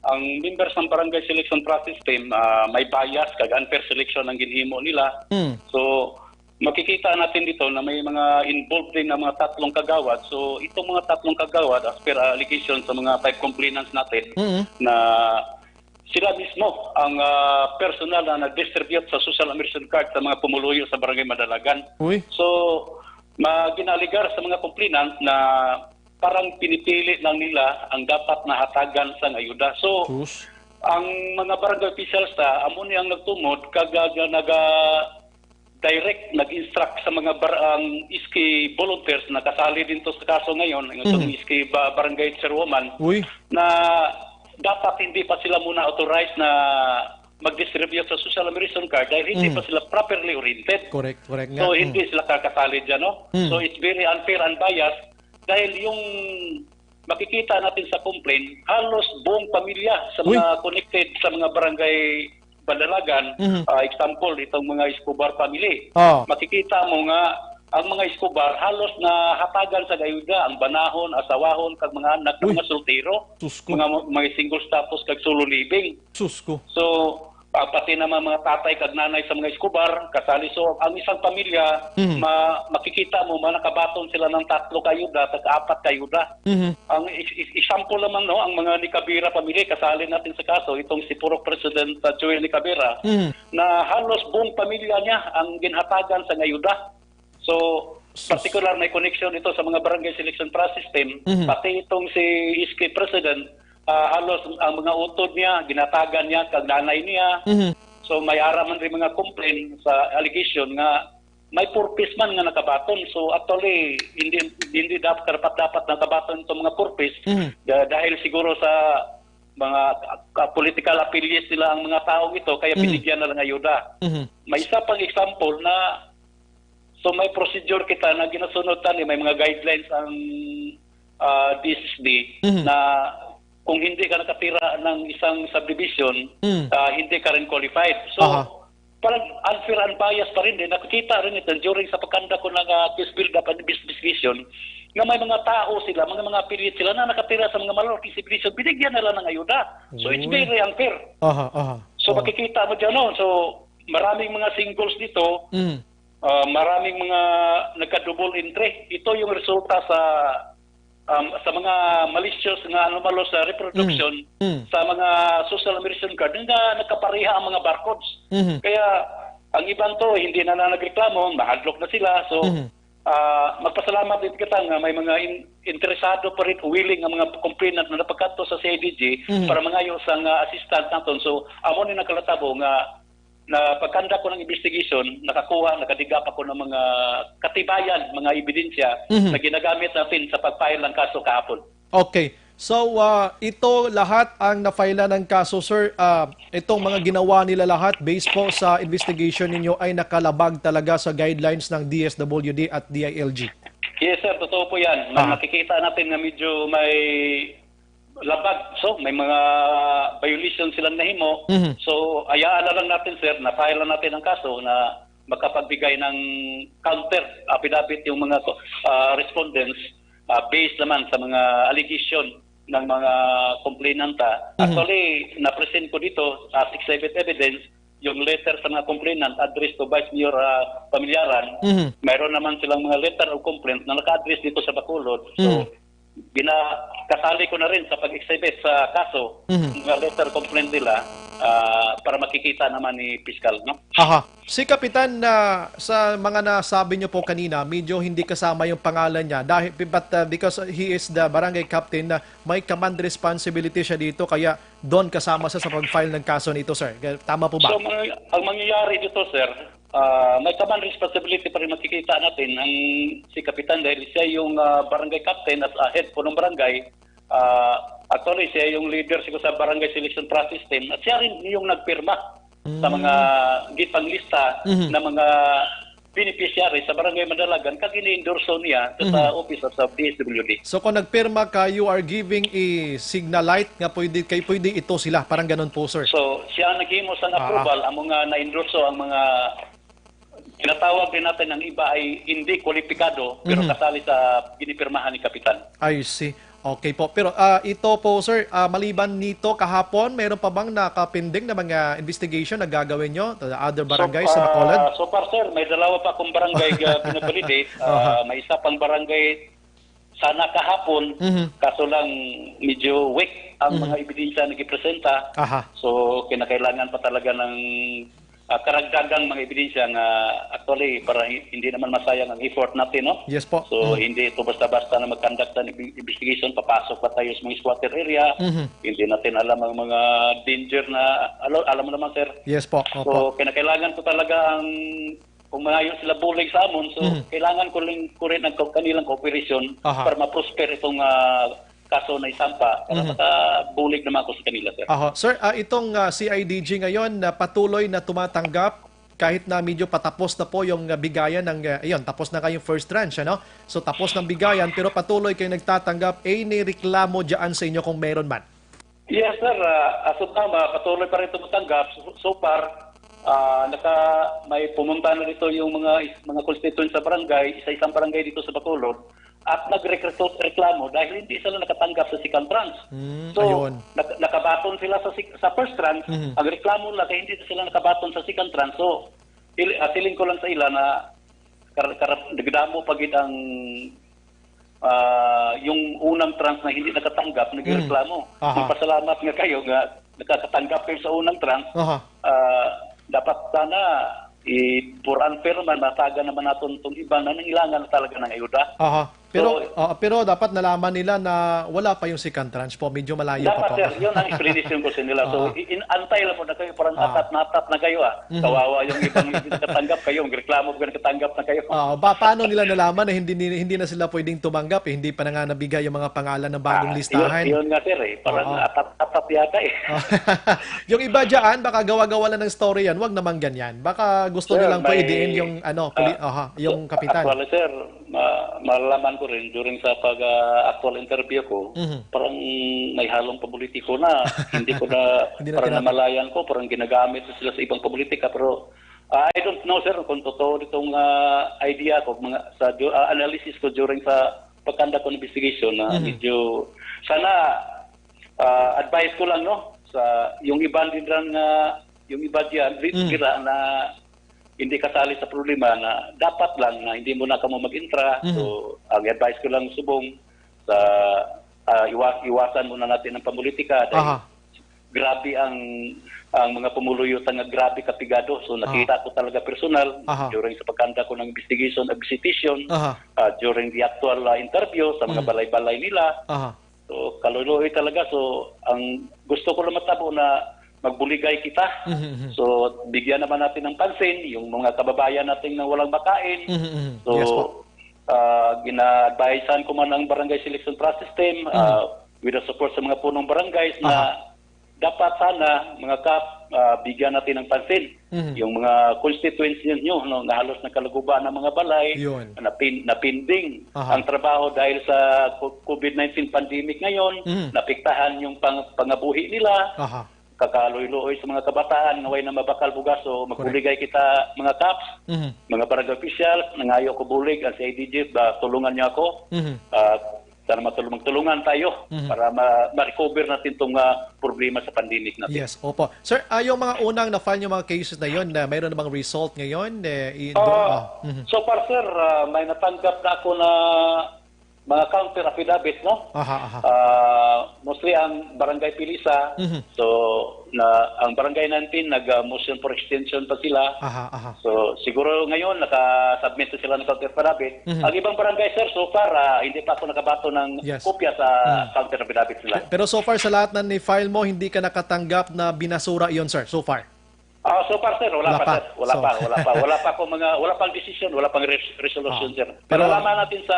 ang members ng Barangay Selection Process Team, ah, may bias kag unfair selection ang ginhimo nila. Mhm. So, makikita natin dito na may mga involved din na mga tatlong kagawad. So, itong mga tatlong kagawad, as per allegation sa mga five complainants natin, Mhm. na sila mismo ang, ah, personal na nag-distribute sa social immersion card sa mga pumuluyo sa Barangay Mandalagan. Uy. So, ma-, ginaalegar sa mga complainant na parang pinipili lang nila ang dapat na hatagan sang ayuda. So, Sus. ang mga barangay officials ta, amo ni ang nagtumod kag, ah, naga-, direct nag-instruct sa mga bar-, ang S K volunteers na kasali din to sa kaso ngayon, ang itong Mm. S K ba-, barangay chairwoman, Uy. na dapat hindi pa sila muna authorized na mag-distribute sa social immersion card dahil hindi Mm. pa sila properly oriented. Correct, correct nga. So, Mm. hindi sila kakasali dyan, no? Mm. So, it's very unfair and biased dahil yung makikita natin sa complaint, halos buong pamilya sa Uy. mga connected sa mga barangay Bandalagan, Mhm. ah, example, itong mga Escobar family. Oh. Makikita mo nga ang mga Escobar halos nahatagan sa ayuda, ang banahon, asawahon, kag mga anak ng Uy. mga soltero, Sus ko. mga, mga single status kag solo living. Sus ko. So, ah, pati naman mga tatay kag nanay sa mga Escobar, kasali. So, ang isang pamilya, Mhm. ma-, makikita mo, ma-, nakabaton sila ng tatlo ka ayuda, tag-apat ka ayuda. Mhm. Ang is-, is-, example naman, no, ang mga Nicabera family, kasali natin sa kaso, itong si Purok President, uh, Joel Nicabera, Mhm. na halos buong pamilya niya ang ginhatagan sa ayuda. So, Sus. particular may connection ito sa mga barangay selection process team, Mhm. pati itong si S K President, ah, halos ang mga utod niya, ginhatagan niya, kag nanay niya. Mhm. So, may ara man rin mga complaint sa allegation nga may purpose man nga nakabaton. So, actually, hindi, hindi dapat, karapat-dapat nakabaton itong mga purpose. Mhm. Da-, dahil siguro sa mga, ah, political affiliates nila ang mga taong ito, kaya Mhm. binigyan na lang ayuda. Mhm. May isa pang example na, so, may procedure kita na ginasunod tani, may mga guidelines ang, ah, D S S D Mhm. na kung hindi ka nakatira ng isang subdivision, Mm. ah, hindi ka rin qualified. So, Aha. parang unfair, unbiased pa rin din. Nakikita rin ito during sa pagkanda ko ng, ah, case build-up and investigation na may mga tao sila, mga, mga affiliate sila na nakatira sa mga malalaking subdivision, binigyan nila ng ayuda. So, it's Uy. very unfair. Aha, aha. So, Oh. makikita mo dyan, no? So, maraming mga singles dito, Mm. ah, maraming mga nagka-double entry. Ito yung resulta sa, um, sa mga malicious nga anomalous, ah, reproduction Mm. Mm. sa mga social immersion card nga nagkapareha ang mga barcodes. Mhm. Kaya ang iban to, hindi na, na nagreklamo, mahadlok na sila. So, Mhm. Ah, magpasalamat din kita nga may mga in-, interesado pa rin, willing ang mga complainant na napagkadto sa C I D G Mhm. para mangayo sa nga assistance naton. So, amo ni nagkalatabo nga na pagkanda ko ng investigation, nakakuha, nakadiga pa ko ng mga katibayan, mga ebidensya Mhm. na ginagamit natin sa pag-file ng kaso kahapon. Okay. So, ah, ito lahat ang na-file ng kaso, sir. Ah, itong mga ginawa nila lahat, based po sa investigation ninyo, ay nakalabag talaga sa guidelines ng D S W D at D I L G. Yes, sir. Totoo po yan. May Aha. nakikita natin na medyo may labag. So, may mga violation silang nahimo. Mhm. So, ayaan na lang natin, sir, na file natin ang kaso na makapagbigay ng counter affidavit yung mga ah, respondents ah, based naman sa mga allegation ng mga complainanta. Mhm. Actually, na-present ko dito as exhibit evidence yung letter sa mga complainant addressed to Vice Mayor ah, Pamilyaran. Mhm. Mayroon naman silang mga letter of complaint na naka-address dito sa Bacolod. So, Mhm. gina-, kasali ko na rin sa pag-exhibit sa kaso, Mhm. mga letter complaint nila ah, para makikita naman ni Piskal, no? Aha. Si Kapitan, ah, sa mga nasabi niyo po kanina, medyo hindi kasama yung pangalan niya dahil, but, ah, because he is the barangay captain, na may command responsibility siya dito, kaya doon kasama siya sa pag-file ng kaso nito, sir. Tama po ba? So, mga, ang mangyayari dito, sir, ah, may command responsibility pa rin, makikita natin. Ang si Kapitan, dahil siya yung ah, barangay captain at ah, head po ng barangay, ah, actually, siya yung leader siguro sa barangay selection process team at siya rin yung nagpirma sa Mm. mga gipanglista Mhm. na mga beneficiary sa Barangay Madalagan kag ini-endorso niya sa, sa Mhm. office of sa D S W D. So, kung nagpirma ka, you are giving a signal light nga pwede, kay pwede ito sila. Parang ganun po, sir. So, siya ang naghimo sang Ah. approval, amo nga na-endorso ang mga tinatawag din natin ang iba ay hindi kwalipikado, pero Mhm. kasali sa ginipirmahan ni Kapitan. I see. Okay po. Pero, ah, ito po, sir, ah, maliban nito, kahapon, meron pa bang nakapending na mga investigation na gagawin nyo to the other barangay So, sa Bacolod? ah, so far, sir, may dalawa pa akong barangay nga binabalidate. Ah, Aha. may isa pang barangay sana kahapon, Mhm. kaso lang medyo weak ang Mhm. mga ebidensya na gipresenta. Aha. So, kinakailangan pa talaga ng ah, karagdagang mga ebidensya nga actually para hi-, hindi naman masayang ang effort natin, no? Yes po. So, Mm. hindi ito basta-basta na mag-conduct ng ibi-, investigation, papasok pa tayo sa mga squatter area, Mhm. hindi natin alam ang mga danger na, alo-, alam mo naman, sir. Yes po. So, Opo. kinakailangan ko talaga ang, kung mangayo sila bulig sa amon, so, Mhm. kailangan ko rin, ko rin ang ka-, kanilang cooperation Aha. para ma-prosper itong, ah, kaso na isampa, para Mhm. makabulig naman ako sa kanila, sir. Aha. Sir, ah, itong, ah, C I D G ngayon na patuloy na tumatanggap, kahit na medyo patapos na po yung, ah, bigayan ng, ah, ayun, tapos na kayong first tranche, ano? So, tapos ng bigayan, pero patuloy kayo nagtatanggap. Any reklamo dyan sa inyo kung meron man? Yes, sir. Ah, as of now, ah, patuloy pa rin tumatanggap. So, so far, ah, naka, may pumunta na dito yung mga, mga constituents sa barangay, isa-isang barangay dito sa Bacolod. At nagreklamo dahil hindi sila nakatanggap sa second tranche. Mm, So, ayun. nak-, nakabaton sila sa sec-, sa first tranche. Mhm. Ang reklamo nila kay hindi sila nakabaton sa second tranche. So, il-, ah, siling ko lang sa ila na kar-, kar-, nagdamo pa gid ang, ah, yung unang tranche na hindi nakatanggap, Mm. nagreklamo. Aha. Nagpasalamat nga kayo nga nakakatanggap kayo sa unang tranche. Aha. Ah, dapat sana i-, for unfair man, matagan naman naton tong iban na nangailangan na talaga ng ayuda. Aha. Pero, So, ah, pero dapat nalaman nila na wala pa yung second tranche po. Medyo malayo pa Dapat, po. sir, yun ang explanation ko sa nila. So, Ah. i-, in-, antay lang po na kayo, parang Ah. atat na atat na kayo, ah. Mhm. Kawawa yung ibang hindi nakatanggap kayo, magreklamo ka nakatanggap na kayo. Ah, ba, paano nila nalaman na hindi ni-, hindi na sila pwedeng tumanggap, eh? Hindi pa na nga nabigay yung mga pangalan ng bagong Ah, listahan. yun, yun nga, sir, eh. Parang Oo. atat-atat yata, eh. Yung iba dyan, baka gawa-gawa lang ng story yan. Wag naman ganyan. Baka gusto Sir, nilang may pwedeen yung, ano, puli-, ah, aha, yung so, kapitan. actually, sir, ma-, malaman ko rin during sa pag, ah, actual interview ko, Mhm. parang may halong pabolitiko na. Hindi ko na, Hindi na parang tinatag- namalayan ko, parang ginagamit na sila sa ibang politika. Pero, ah, I don't know, sir, kung totoo itong, ah, idea ko, mga, sa du-, ah, analysis ko during sa pagkanda ko ng investigation na Mhm. medyo, sana, ah, advice ko lang, no, sa yung iba din lang, ah, yung iba diyan, di-, Mhm. dira na hindi kasali sa problema na dapat lang na hindi muna kamo mag-intra. Mhm. So, ang advice ko lang subong sa, ah, iwa-, iwasan muna natin ang pamulitika dahil Aha. grabe ang, ang mga pumuluyo ta nga grabe kapigado. So, nakita ko talaga personal Aha. during sa pagkanda ko ng investigation at visitation, Aha. ah, during the actual, ah, interview sa mga Mhm. balay-balay nila. Aha. So, kaluloy talaga. So, ang gusto ko lang matabo na magbuligay kita. Mhm, mhm. So, bigyan naman natin ng pansin yung mga kababayan natin na walang makain. Mhm, mhm. So, Yes po. ah, gina-advisean ko man ang barangay selection process team, Mhm. ah, with the support sa mga punong barangays na Aha. dapat sana, mga kap, ah, bigyan natin ng pansin Mhm. yung mga constituents ninyo, no, na halos nagkalaguba ng mga balay, Yun. na pin-, na pending Aha. ang trabaho dahil sa co-, covid nineteen pandemic ngayon, Mhm. napiktahan yung pang-, pangabuhi nila, Aha. kakaluoy-luoy sa mga kabataan nga way na mabakal bugas. So, Correct. magbuligay kita, mga kaps, Mhm. mga barangay official, nangayo ko bulig, ang C I D G, ba, tulungan niyo ako. Mhm. Ah, sana matulung-, magtulungan tayo Mhm. para ma-, ma-recover natin tong, ah, problema sa pandemic natin. Yes, opo. Sir, ah, yung mga unang na-file yung mga cases na yun, na mayroon namang result ngayon, eh, i-, Ah, doon, ah, mhm. so far, sir, ah, may natanggap na ako na mga counter affidavit, no? Aha, aha. Ah, mostly ang Barangay Pilisa. Mhm. So, na, ang Barangay nineteen, nag, ah, motion for extension pa sila. Aha, aha. So, siguro ngayon, naka-submit na sila ng counter affidavit. Mhm. Ang ibang barangay, sir, so far, ah, hindi pa ako nakabato ng Yes. kopya sa Mhm. counter affidavit nila. Pe-, pero so far, sa lahat na ni-file mo, hindi ka nakatanggap na binasura iyon, sir, so far? Ah, so far, sir, wala Wala pa, pa. sir. Wala So pa, wala pa. Wala pa akong mga, wala pang desisyon, wala pang res-, resolution, Ah. sir. Pero Malalaman natin sa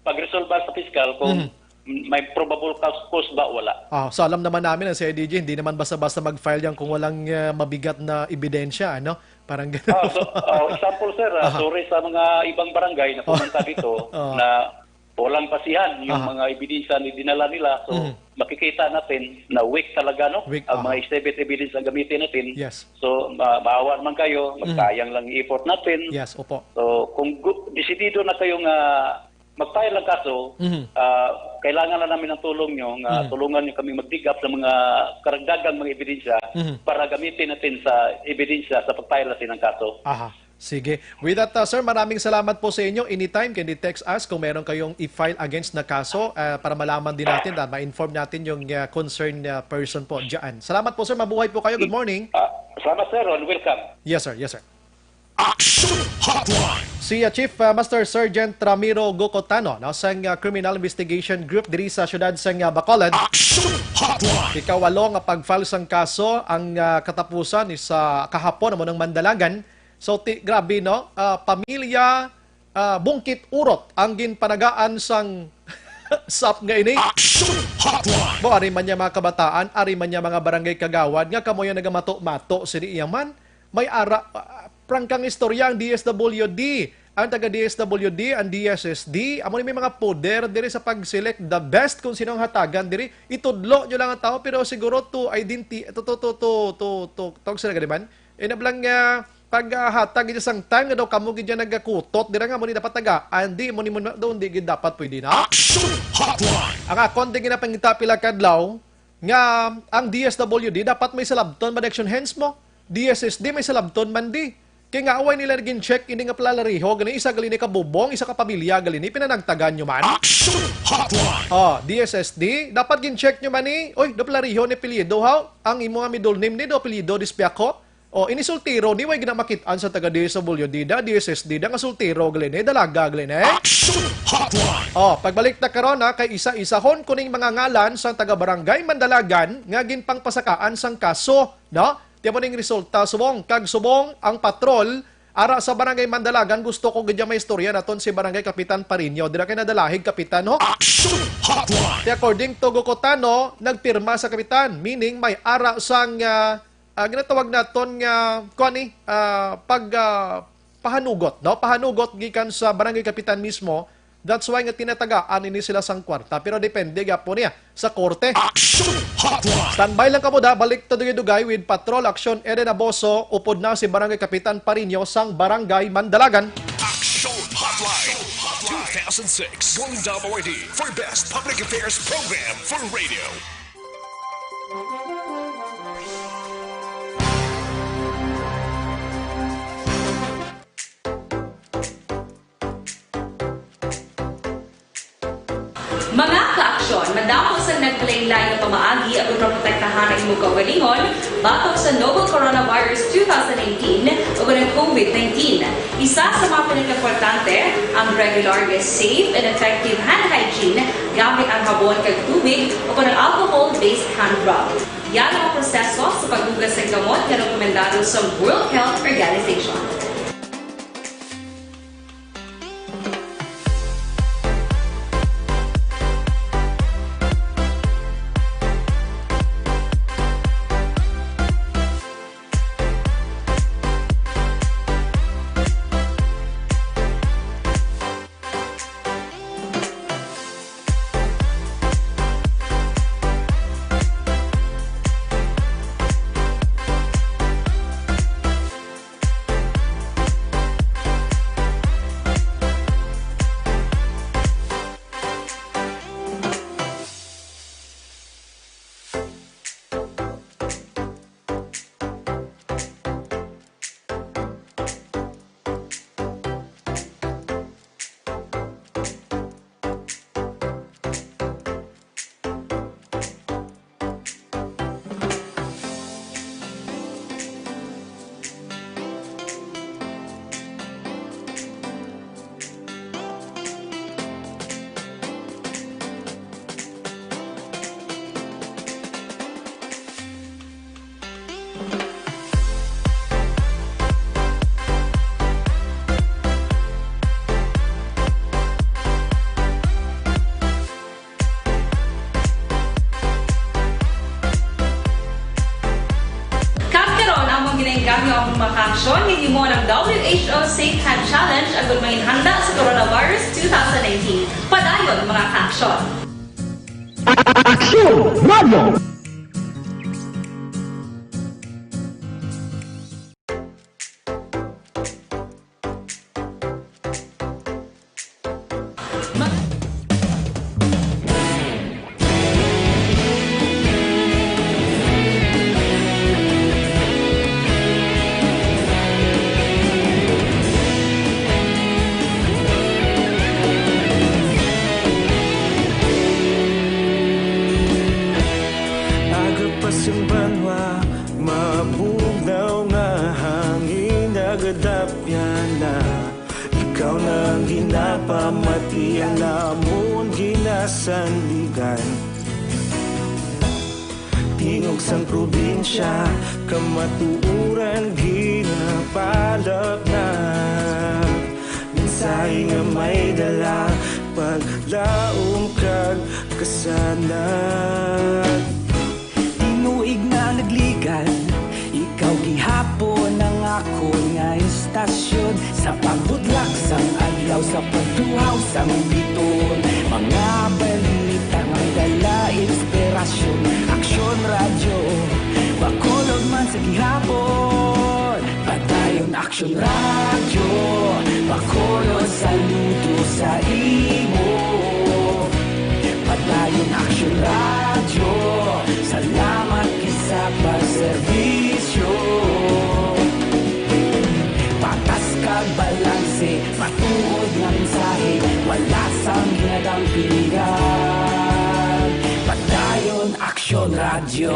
pag-resolve sa piskal kung Mhm. may probable cause, cause ba o wala. Ah, so alam naman namin ang C I D G, hindi naman basta-basta mag-file yan kung walang, ah, mabigat na ebidensya, ano? Parang ganun. Ah, so, ah, example, sir, ah, Aha. sorry sa mga ibang barangay na Oh. pumunta dito Oh. na walang basihan yung Aha. mga ebidensya na dinala nila. So, Mhm. makikita natin na weak talaga, no? Weak, Ang aha. mga exhibit evidence ang gamitin natin. Yes. So, ma-, maawa naman kayo, Mhm. magsayang lang effort natin. Yes, opo. So, kung gu-, desidido na kayo nga mag-file ng kaso, Mhm. ah, kailangan na namin ng tulong nyo, nga Mhm. tulungan nyo kami mag-dig up sa mga karagdagang mga ebidensya Mhm. para gamitin natin sa ebidensya sa pag-file natin ng kaso. Aha. Sige. With that, uh, sir, maraming salamat po sa inyo. Anytime, can you text us kung meron kayong i-file against na kaso, uh, para malaman din natin at ma-inform natin yung, uh, concerned, uh, person po dyan. Salamat po, sir. Mabuhay po kayo. Good morning. Ah, salamat, sir, and welcome. Yes, sir. Yes, sir. Action Hotline. Si, uh, Chief, uh, Master Sergeant Ramiro Gocotano, no, sang, uh, Criminal Investigation Group diri sa siyudad sang, uh, Bacolod. Action Hotline. Ikawalo nga pag-file sang kaso ang, uh, katapusan ni sa kahapon amo nang Mandalagan. So, ti-, grabe, no? Ah, pamilya, ah, Bungkit Urot ang ginpanagaan sang sap nga ini. Action Hotline. Mo, ari man niya mga kabataan, ari man niya mga barangay kagawad, nga kamo yung nagamato-mato, sini iya man. May ara, ah, prangkang istorya ang D S W D, ang taga D S W D, ang D S S D, amo ni may mga poder diri sa pag-select the best kung sino ang hatagan diri. Itudlo nyo lang ang tao, pero siguro to identi-, to, to, to, to, to, to, tawag sila gani man? Inablang nga paghatag gid sang time nga daw kamo gid yan nagakutot dira nga mo ni dapat tagaan, di mo ni mo daw, di gid dapat pwede na. Action Hotline. Ang akon di ginapangita pila kadlaw nga ang D S W D dapat may salabton man action hands mo. D S S D may salabton man di. Kay nga away nila gin-check ini nga plalariho, gani isa gali ni kabubong, isa ka pamilya gali ni pinanagtagan nyo man. Action Hotline. Oh, D S S D, dapat gin-check nyo man ni, oy, do plalariho ni apelyido, haw? Ang imo nga middle name ni do apelyido, dispiyako? Oh, ini sultiro ni, way ginamakit-an sa taga D S W D da, D S S D da, nga sultiro gali ni, dalaga gali ni. Action Hotline. Oh, pagbalik ta karon, ha, kay isa-isahon ko ning mga ngalan sa taga Barangay Mandalagan nga ginpangpasakaan sang kaso, no? Ti amo ning resulta, subong kag subong ang patrol ara sa Barangay Mandalagan. Gusto ko gid may istorya naton si Barangay Kapitan Parinyo. Dira kay nadalahig, Kapitan, ho? Action Hotline. Kaya according to Gokotano, nagpirma sa Kapitan, meaning may ara sang, ah, ah, ginatawag naton nga, kuan ni, ah, pag, ah, pahanugot, no? Pahanugot gikan sa Barangay Kapitan mismo. That's why nga tinatagaan ini sila sang kwarta. Pero depende gyapon niya sa korte. Action Hotline. Standby lang kamo da, balik ta dugay-dugay with Patrol Action Eden Aboso, upod na si Barangay Kapitan Parinyo sang Barangay Mandalagan. Action Hotline two thousand six Golden Dove Awardee for Best Public Affairs Program for Radio. Mga ka-aksyon, madamo sang nagkalain-lain nga pamaagi aron maprotektahan ang imong kaugalingon batok sa novel coronavirus two thousand nineteen o ang COVID nineteen. Isa sa mga pinakaimportante, ang regular nga safe and effective hand hygiene gamit ang habon kag tubig o ang alcohol-based hand rub. Yan ang proseso sa paghugas sang kamot nga rekomendado sa World Health Organization. Kag karon, among ginainganyo ang mga kaaksyon nga himo ng W H O Safe Hand Challenge agud manginhanda sa coronavirus two thousand nineteen. Padayon, mga kaaksyon. Aksyon Radio! Aga pa sing banwa, mabugnaw nga hangin, nagadapyan na. Ikaw na ang ginapamati, ang amon ginasandigan. Tingog sang probinsya, kamatuoran ginapalapnag. Mensahe nga may dala, paglaom kag kasanag. Tinuig na nagligad, ikaw gihapon ang akon nga istasyon. Sa pagbudlak sang adlaw, sa pagtuhaw sang bituon, mga balita nga may dala inspirasyon. Aksyon Radyo, Bacolod man sa gihapon. Padayon Aksyon Radyo, Bacolod, saludo sa imo. Padayon Aksyon Radyo, salamat gid sa pagserbisyo. Patas kag balanse, matuod nga mensahe, wala sang ginadampingan. Padayon Aksyon Radyo.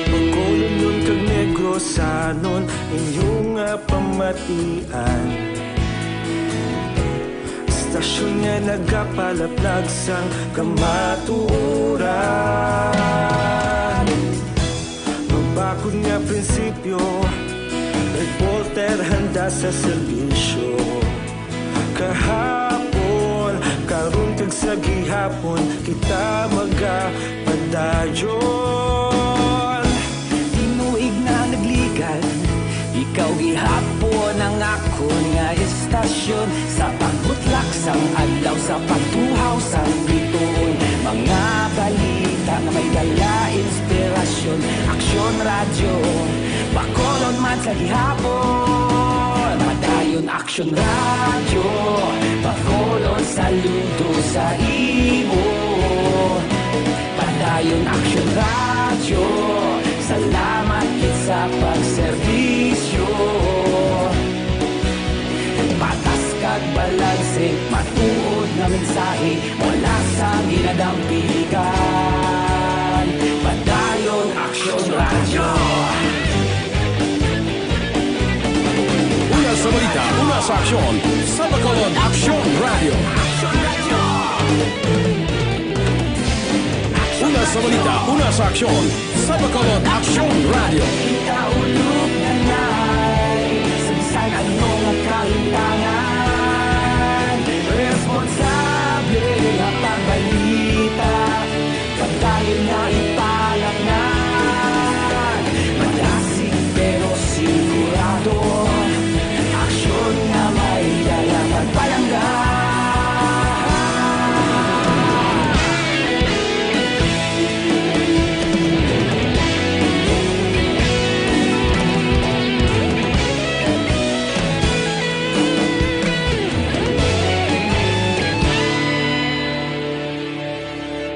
Bacolodnon kag Negrosanon, inyo nga pamatian. Istasyon nga nagapalaplag sang kamatuoran. Mabakod nga prinsipyo, reporter handa sa serbisyo. Kahapon, karon kag sa gihapon, kita magapadayon. Tinuig na nagligad, ikaw gihapon ang akon nga istasyon. Sa pagbutlak sang adlaw, sa pagtuhaw sang bituon, mga balita nga may dala inspirasyon. Aksyon Radyo, Bacolod man sa gihapon. Padayon Aksyon Radyo, Bacolod, saludo sa imo. Padayon Aksyon Radyo, salamat gid sa pagserbisyo. Mensahe, wala sa ginadampigan. Padayon Aksyon Radyo. Una sa balita, una sa aksyon, sa Bacolod Aksyon Radyo. Una sa balita, una sa aksyon, sa Bacolod Aksyon Radyo. Kaulog na na'y sa bisan ano nga kahintangan. Responsable nga pagbalita, pagdayon nga ipalaknag. Madasig pero sigurado, aksyon nga may dala pagpalangga.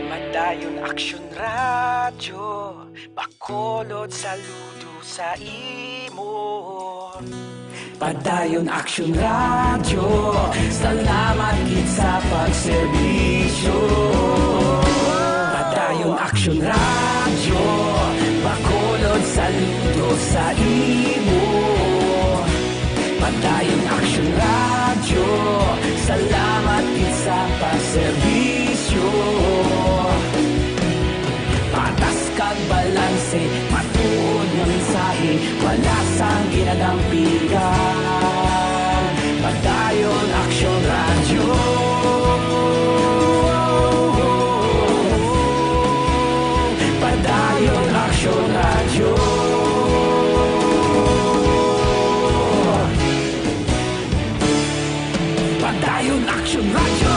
Padayon Aksyon Radyo, Bacolod, saludo sa imo. Padayon Aksyon Radyo, salamat gid sa pagserbisyo. Padayon Aksyon Radyo, Bacolod, saludo sa imo. Padayon Aksyon Radyo, salamat gid sa pagserbisyo. Patas kag balanse, matuod nga mensahe, wala sang ginadampigan. Padayon Aksyon Radyo. Padayon Aksyon Radyo. Padayon Aksyon Radyo.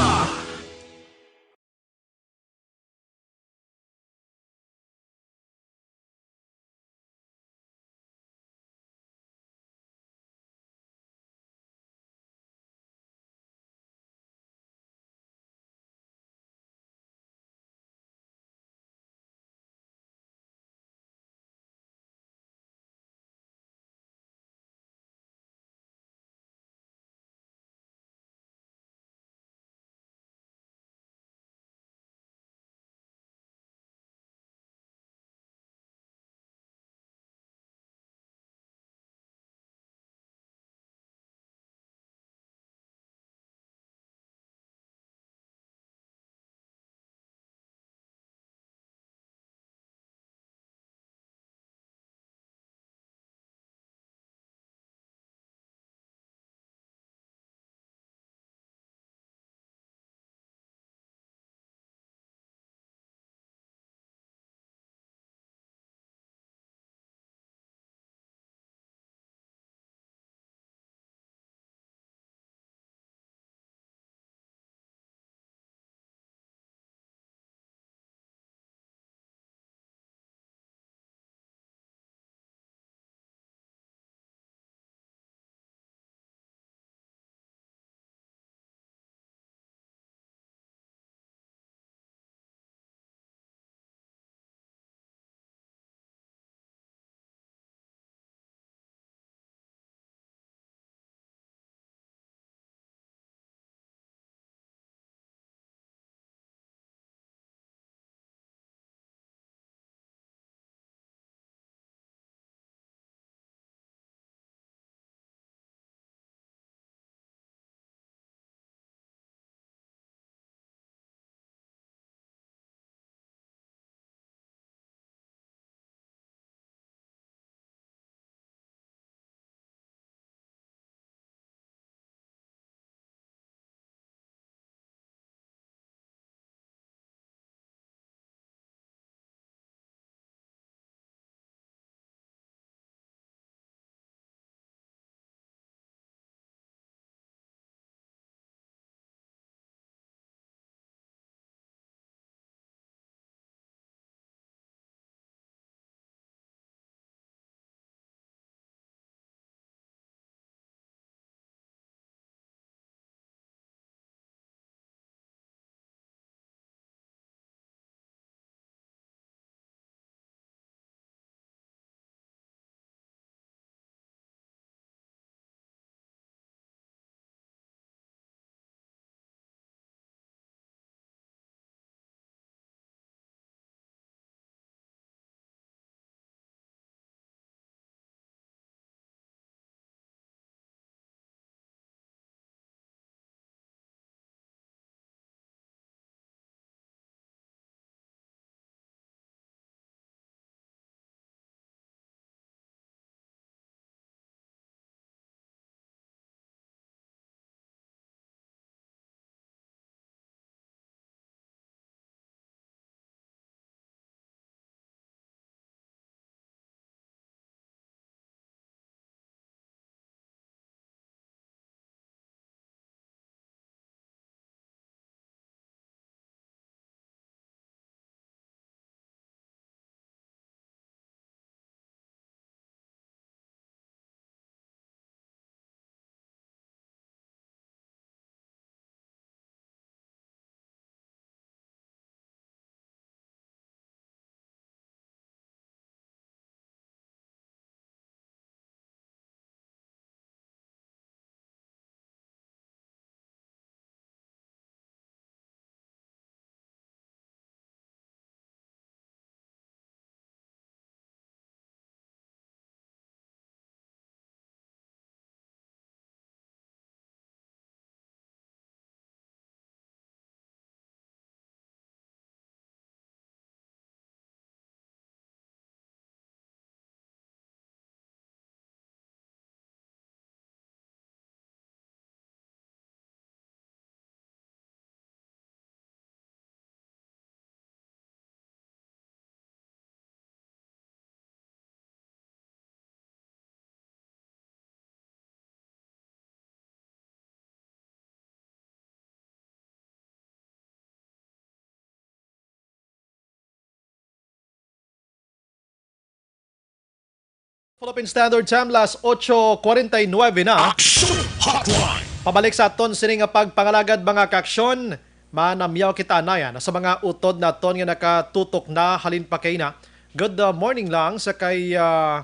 Philippine Standard Time, las ocho cuarenta y nueve na. Action Hotline. Pabalik sa aton sini nga pagpangalagad, mga kaaksyon. Manamyaw kita na yan sa mga utod naton nga nakatutok na halin pa kay na. Good, uh, morning lang sa kay, uh,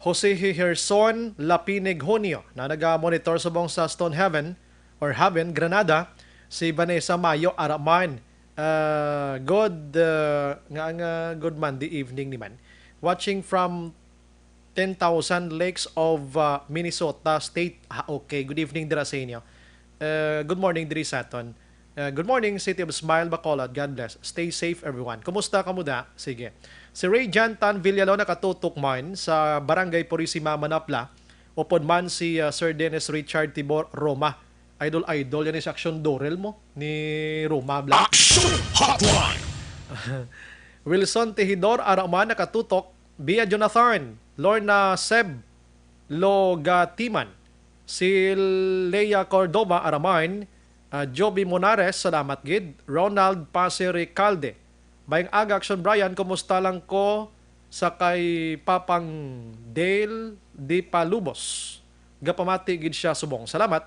Jose Herson Lapinig Junio na naga-monitor subong sa Stonehaven or Haven, Granada. Si Vanessa Mayo Araman. Uh, good, uh, nga, nga, good Monday evening ni man. Watching from ten thousand Lakes of, uh, Minnesota State. Ah, okay. Good evening dira sa inyo. Uh, good morning diri sa aton. Uh, good morning, City of Smile, Bacolod. God bless. Stay safe, everyone. Kumusta kamo da? Sige. Si Ray Jan Tan Villalon nakatutok man sa Barangay Purisima, Manapla. Upod man si, uh, Sir Dennis Richard Tibor Roma. Idol-idol yan si Action Dorel mo ni Roma Blanc. Action Hotline. Wilson Tejidor Araman nakatutok. Bia Jonathan, Lorna Seb Logatiman, si Lea Cordova Araman, ah, Joby Monares, salamat gid, Ronald Pase Recalde. Mayong aga, Action Brian, kumusta lang ko sa kay Papang Dale Di Palubos? Gapamati gid siya subong. Salamat.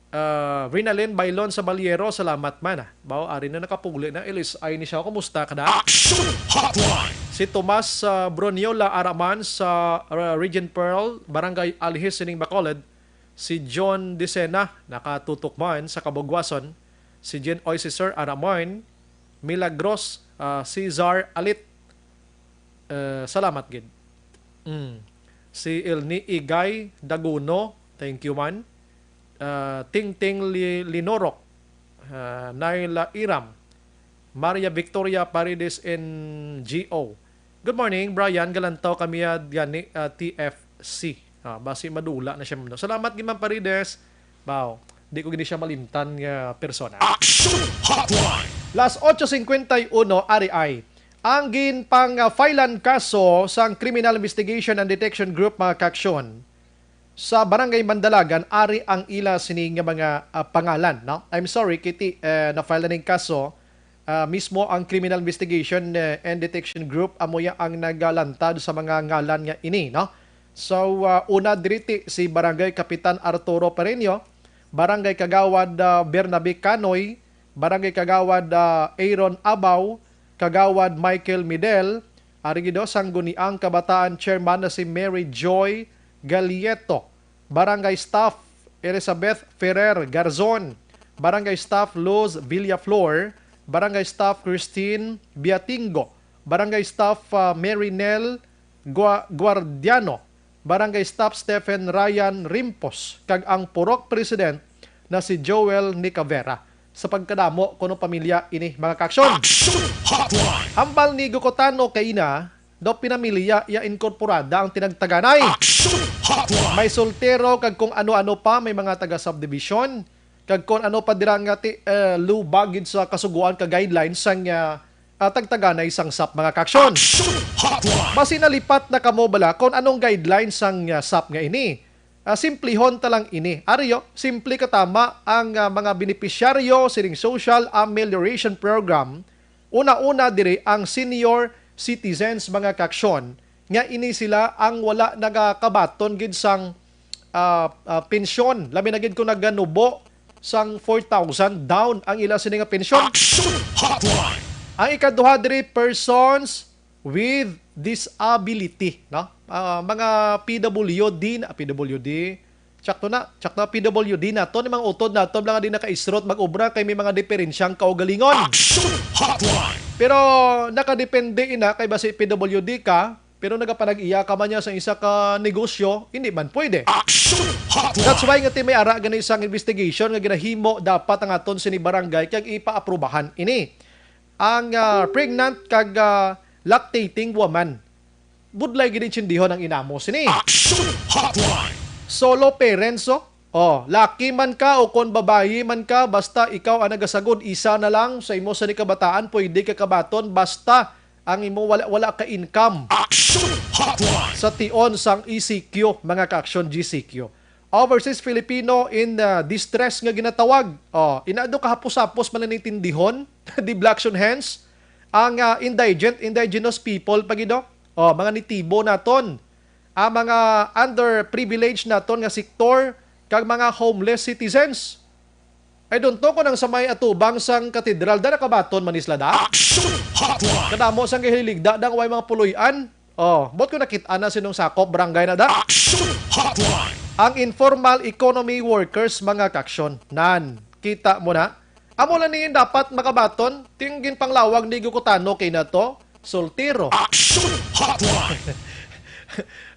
Ah, Rinalyn Bailon sa Baliero, salamat man, ah. Baw, ari na nakapuli na, L S I ni siya. Kumusta ka na? Action Hotline! Si Tomas, ah, Broniola Araman sa, ah, Regent Pearl, Barangay Alhis sining Bacolod. Si John Dicena, nakatutok man sa Kabugwason. Si Jen Oy, si Sir Araman. Milagros, ah, Cesar Alit. Eh, salamat gid. Mm. Si Elni Igay Daguno, thank you man. Ah, Tingting Li-, Linorok, ah, Naila Iram, Maria Victoria Paredes, N G O. Good morning, Brian. Galantaw kami, ah, gani, ah, T F C. Ah, basi madula na siya, no? Salamat gid, Ma'am Paredes. Wow, di ko gini siya malimtan nga persona. Action Hotline! Las ocho cincuenta y uno, ari ay ang ginpang-filean kaso sang Criminal Investigation and Detection Group, mga kaaksyon, sa Barangay Mandalagan, ari ang ila sini nga mga, ah, pangalan, no? I'm sorry, kiti, eh, na-file na ning kaso, ah, mismo ang Criminal Investigation, eh, and Detection Group, amo ya ang nagalantad sa mga ngalan nga ini, no? So, ah, una diri ti si Barangay Kapitan Arturo Pereño, Barangay Kagawad, ah, Bernabe Canoy, Barangay Kagawad, ah, Aaron Abaw, Kagawad Michael Midel, ari gid sang Sangguniang Kabataan Chairman na si Mary Joy Galieto, Barangay Staff Elizabeth Ferrer Garzon, Barangay Staff Luz Villaflor, Barangay Staff Christine Biatingo, Barangay Staff, ah, Mary Nel Gua-, Guardiano, Barangay Staff Stephen Ryan Rimpos, kag ang purok president na si Joel Nicavera. Sa pagkadamo kuno pamilya ini, mga kaaksyon. Action Hotline! Hambal ni Gukutano kay ina, daw pinamilya ya inkorporada ang tinagtaganay. Action Hotline! May soltero kag kung ano-ano pa, may mga taga subdivision, kag kung ano pa dira nga ti, eh, lubag gid sa kasugoan ka guidelines sang, ah, ah, tagtaganay sang sap, mga kaaksyon. Action Hotline! Basi nalipat na kamo bala kung anong guidelines sang, ah, sap nga ini. Ah, simplihon ta lang ini. Ari yo, simple katama ang, ah, mga benepisyaryo sining Social Amelioration Program. Una-una diri ang senior citizens, mga kaaksyon, nga ini sila ang wala nagakabaton gid sang, ah, ah, pensyon. Labi na gid kung naganubo sang four thousand down ang ila sini nga pensyon. Action Hotline! Ang ikaduha diri, persons with disability, no? Ah, mga P W D na, P W D. Tsakto na, tsakto na, P W D na to, ni mga utod na to, mga di nakaisrot mag-obra kay may mga diferensyang kaugalingon. Action Hotline! Pero nakadepende ina kay basi P W D ka, pero nagapanag-iya ka man niya sa isa ka negosyo, hindi man pwede. Action Hotline! That's why nga ti may ara gani sang investigation nga ginahimo dapat ang aton sini barangay kag ipaaprubahan ini. Ang, ah, pregnant kag, ah, lactating woman, budlay gid intindihon ang inamo sini. Action Hotline! Solo parents, oh. Oh, laki man ka o kon babayi man ka, basta ikaw ang nagasagod, isa na lang sa imo sa ni kabataan, pwede ka kabaton, basta ang imo wala, wala ka income. Action Hotline! Sa tion sang E C Q, mga ka-action, G C Q. Overseas Filipino in, uh, distress nga ginatawag. Oh, ina do kahapos-hapos man na nintindihon, deblaction hands. Ang, uh, indigent, indigenous people pa gid, oh. Oh, mga nitibo naton. ang mga underprivileged naton nga sektor kag mga homeless citizens. I don't know kung ang sa may atubang sang katedral da nakabaton man isla da. Action Hotline! Kadamo sang gihililigda da nga way mga puloy-an. Oh, bot ko nakit-an na sinong sakop barangay na da. Action Hotline! Ang informal economy workers, mga kaaksyon. Nan, kita mo na. Amo lang ni dapat makabaton, ting ginpanglawag ni Gukutano kay na to, soltero. Action Hotline!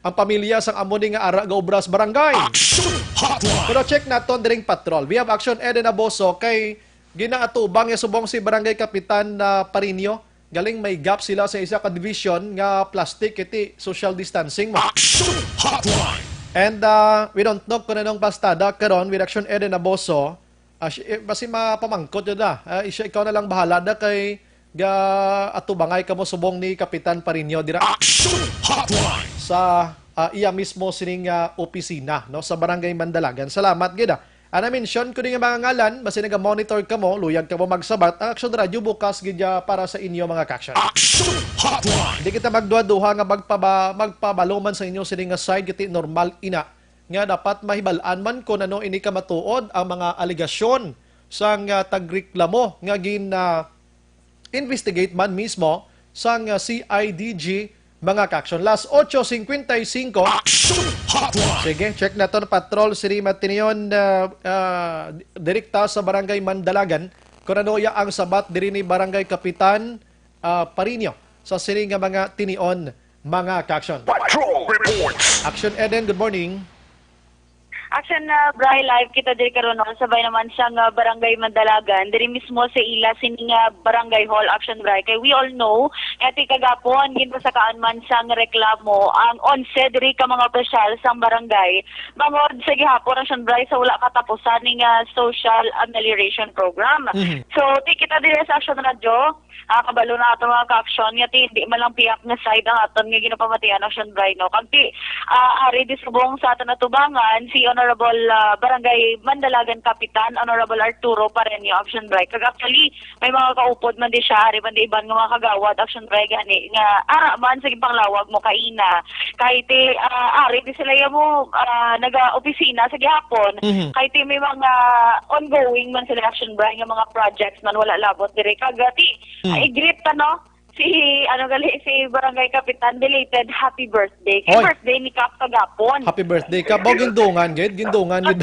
Ang pamilya sang amo ni nga ara gaobra sa barangay. Action Hotline! Pero check naton diring patrol. We have Action Eden Aboso kay ginaatubang niya subong si Barangay Kapitan na Parinyo. Galing may gap sila sa isa ka division nga plastic iti social distancing mo. Action Hotline! And uh, we don't know kung anong pastada karon with Action Eden Aboso. Ah, si- eh, basi mapamangkot yun na. Ah, isya, ikaw na lang bahala na kay ga atubangay kamo subong ni Kapitan Parinyo dira Action Hotline! Sa ah, iya mismo sining ah, opisina, no, sa Barangay Mandalagan. Salamat gid, ah. Ana, mention ko din nga mga ngalan, basi naga-monitor kamo, luyag kamo magsabat. Ang Action Radio bukas gid ah, para sa inyo, mga kaaksyon. Action Hotline! Di kita magduha-duha nga magpaba, magpabalo man sa inyo sini nga side, kiti normal ina nga dapat mahibal-an man kung ano ini kamatuod ang mga alegasyon sang ah, tagreklamo nga gin ah, investigate man mismo sang ah, C I D G, mga kaaksyon. Las ocho cincuenta y cinco. Action Hotline! Sige, check naton patrol sini matinion, ah, ah, direkta sa Barangay Mandalagan. Kung ano ya ang sabat diri ni Barangay Kapitan ah, Parinyo sa sini nga mga tinion, mga kaaksyon. Patrol Reports! Action Eden, good morning. Action, ah, Bri, live kita diri karon, no? Sabay naman sang, ah, Barangay Mandalagan, diri mismo sa ila sini nga Barangay Hall, Action Bri. Kay we all know, nga ti kagapon, ginpasakaan man sang reklamo ang onse diri ka mga opisyal sang barangay bangod sa gihapon, Action Bri, sa wala katapusan ni nga social amelioration program. Mhm. So, ti kita diri sa Action Radio, ah, kabalo na ato mga ka-action nga ti hindi man lang piyak nga side ang aton nga ginapamatian, Action Bri, no? Kag ti, ah, ari di subong sa aton atubangan, si Honorable, ah, Barangay Mandalagan Kapitan, Honorable Arturo Pareño, Action Bri. Kag actually, may mga kaupod man di siya, ari man di iban nga mga kagawad, Action Bri, gani, nga ara man sa ginpanglawag mo kaina. Kay ti, ah, ari di sila ya mo, ah, naga-opisina sa gihapon. Mhm. Kay ti may mga ongoing man sila, Action Bri, nga mga projects man wala labot diri. Kag, ah, ti, Mm. I-greet ta, no? Si, ano gali, si Barangay Kapitan, belated happy birthday. Kay Oy. Birthday ni Kap kagapon. Happy birthday, Kap. Oh, gindungan, gid. Gindungan, gid.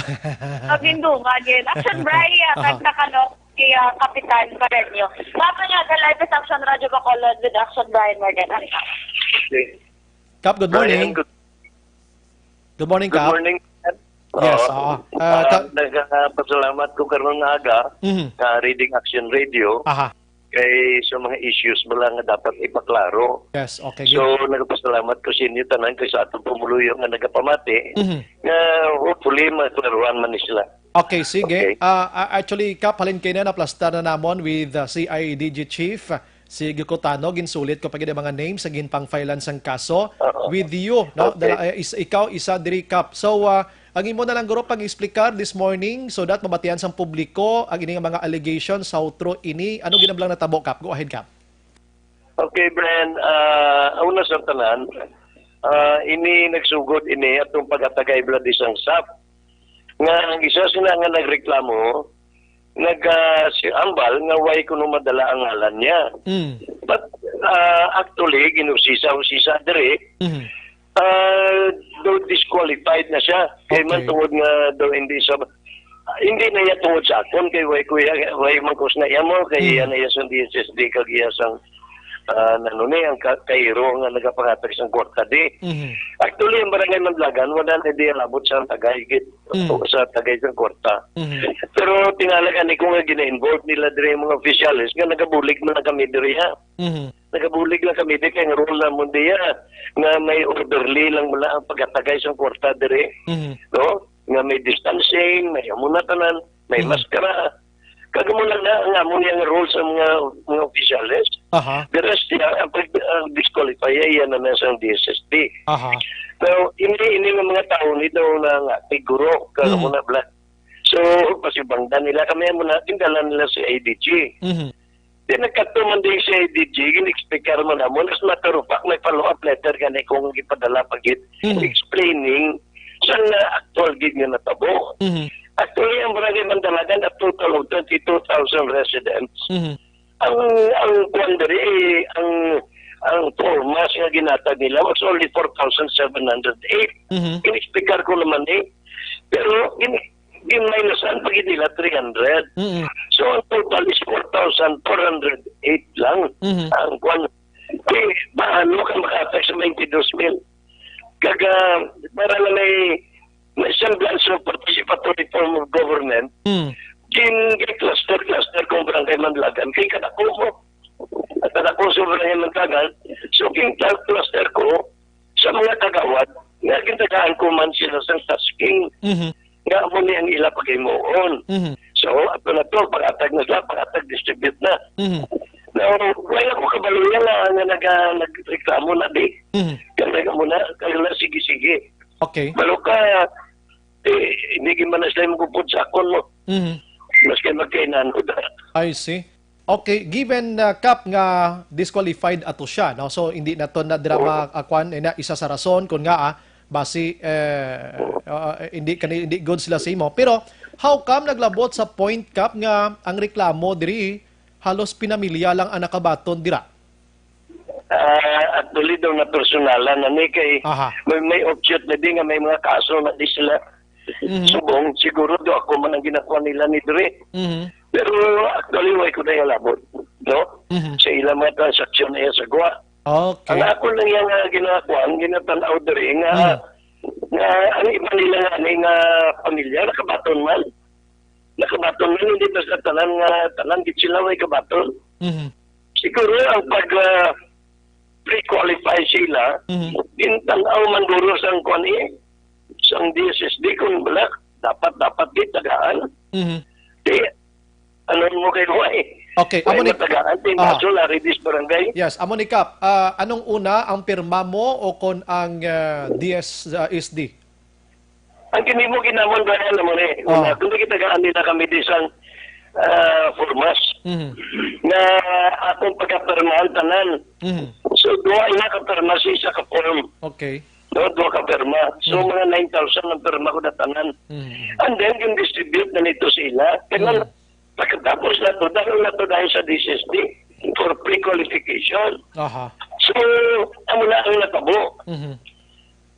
Pag gindungan, gid. Action Bri, ah, Aha. Tag na ka, no? Kay, ah, Kapitan Pareño. Dapat nga, the live is Action Radio Bacolod with Action Brian Morgan. Ano ka? Okay. Kap, good Brian, morning. Good Good morning, Good Kap. morning. Yes, Oo. oo. Ah, Ah, ka- nagpasalamat ko karon nga aga Mhm. sa Reading Action Radio Aha. kay sa mga issues bala nga dapat ipaklaro. Yes, okay, So, good. nagpasalamat ko sa inyo tanan kay sa atong pumuluyo nga nagapamati Mhm. nga hopefully maklaruhan man ni sila. Okay, sige. Okay. Ah, ah, actually, Kap, halin kay na naplastar na namon with, ah, C I D G Chief, ah, si Gukutano. Ginsulit ko pa gid ang mga names sa ginpangfilean sang kaso Oo. with you, no? Okay. Dala, eh, is, ikaw, isa diri, Kap. So, ah, ang imo na lang, guro, pag-explicar this morning so that mabatian sang publiko ang ini nga mga allegations, how true ini. Ano ginablang natabo, Kap? Go ahead, Kap. Okay, Brian. Ah, una sa tanan, ah, ini nagsugod ini atong pag-atagay bala di sang sap. Nga ang isa sila nga nagreklamo, nag, ah, si ambal nga way kuno madala ang ngalan niya. Mm. But, ah, actually, ginusisa-usisa diri, Mhm. ah, daw disqualified na siya. Kay man Okay. tungod nga daw hindi sa, hindi na iya tungod sa akon, kay way ko iya, way man ko na iya mo, kay Mhm. iya na iya sa D S S D, kag iya sang, ah, nano ni, ang ka-, kairo nga nagapangatag sang kwarta di. Mhm. Actually, ang barangay Mandalagan, wala na di alabot sa tagay, gid, Mm. o sa tagay sang kwarta. Mhm. Pero tingala gani ko nga gina-involve nila diri ang mga opisyales nga nagabulig man lang kami diri, ha. Mhm. Nagabulig lang kami diri kay ang rule namon diya nga may orderly lang bala ang pagkatagay sang kwarta diri. Mhm. No? Nga may distancing, may amo na tanan, may Mhm. maskara. Kag amo lang na ang amo niya nga rule sa mga, mga opisyales. Aha. The rest niya, ang pag, ang disqualify, iya na na sa D S S D. Aha. Pero hindi, hindi ng mga tao ni daw na nga, siguro, kag Mhm. amo na bala. So, pasibangdan nila kami, amo na, tinggalan nila si I D G. Mhm. Di nagkadto man din sa D G, gin-explicar man namo. As matter of fact, may follow-up letter gani kung gipadala pa gid, Mhm. explaining sa nga actual gid nga natabo. Mhm. Actually, ang Barangay Mandalagan, a total of twenty-two thousand residents. Mhm. Ang, ang kuwan diri, eh, ang, ang formas nga ginatag nila was only four thousand seven hundred eight. Mhm. Gin-explicar ko naman eh. Pero gin-, gin-minusan pa gid nila three hundred. Mhm. So, ang total is four thousand four hundred eight lang. Mhm. Ang kuwan, kay paano ka makatag sa twenty-two mil? Kag, ah, para na may, may semblance of participatory form of government, Mm. gin-, gin-cluster-cluster kong Barangay Mandalagan. Kay kadako mo. At kadako sa Barangay Mandalagan. So, gin-cluster ko sa mga kagawad nga gintagaan ko man sila sa tasking. Mhm. Nga amo ni ang ila paghimuon. Mhm. So, ato na to, pag-atag na sila, pag-atag distribute na. Mhm. Now, wala ko kabalo yan nga, nga naga-, nagreklamo na di. Mhm. Kaya nga muna, kaya na sige-sige. Okay. Balo ka, eh, hindi gid man na sila magupod sa akon mo. Mhm. Maski magkainan ko da. I see. Okay, given na Kap nga disqualified ato siya, no? So hindi na to na drama, ah, kwan, eh, na isa sa rason kung nga, ah, basi, eh, ah, hindi kani, hindi good sila sa imo. Pero how come naglabot sa point, Kap, nga ang reklamo diri halos pinamilya lang ang nakabaton dira? Ah, actually daw na personalan na ni kay Aha. may, may offshoot na di nga may mga kaso na di sila Mhm. subong. Siguro do ako man ang ginakuha nila ni diri. Mhm. Pero actually, way ko na yung labot, no? Mhm. Sa ilang mga transaksyon na yan sa Goa. Okay. Ang ako lang yung, ah, ginakuha, ang ginatanaw diri nga, Mhm. nga ang iba nila nga, ni nga pamilya, nakabaton man. Nakabaton man, hindi basta tanan nga, tanan gid sila way kabaton. Mhm. Siguro ang pag, ah, pre-qualify sila, Mhm. gintanaw man guro sang kuan eh, sang D S S D kung wala, dapat, dapat di tagaan. Mhm. Di, ano mo kay Huway? Okay, Huway amo ni matagaan, di Ah. baso, lari dis barangay. Yes, amo ni Kap. Ah, anong una ang pirma mo o kon ang, ah, D S S D? Ang kini mo ginamon ba yan naman eh? Oh. Una, kung nakitagaan nila kami di sang, ah, formas Mhm. na akong pagkapirmahan tanan. Mhm. So, duha ina ka pirma sa isa ka form. Okay. No, duha ka pirma. So, Mhm. mga nine thousand ang pirma ko na tanan. Mhm. And then, yung distribute na nito sila. Kaya Mhm. pagkatapos na to, dahil na to dahil sa D S S D for pre-qualification. Aha. So, amo na ang natabo. Mhm.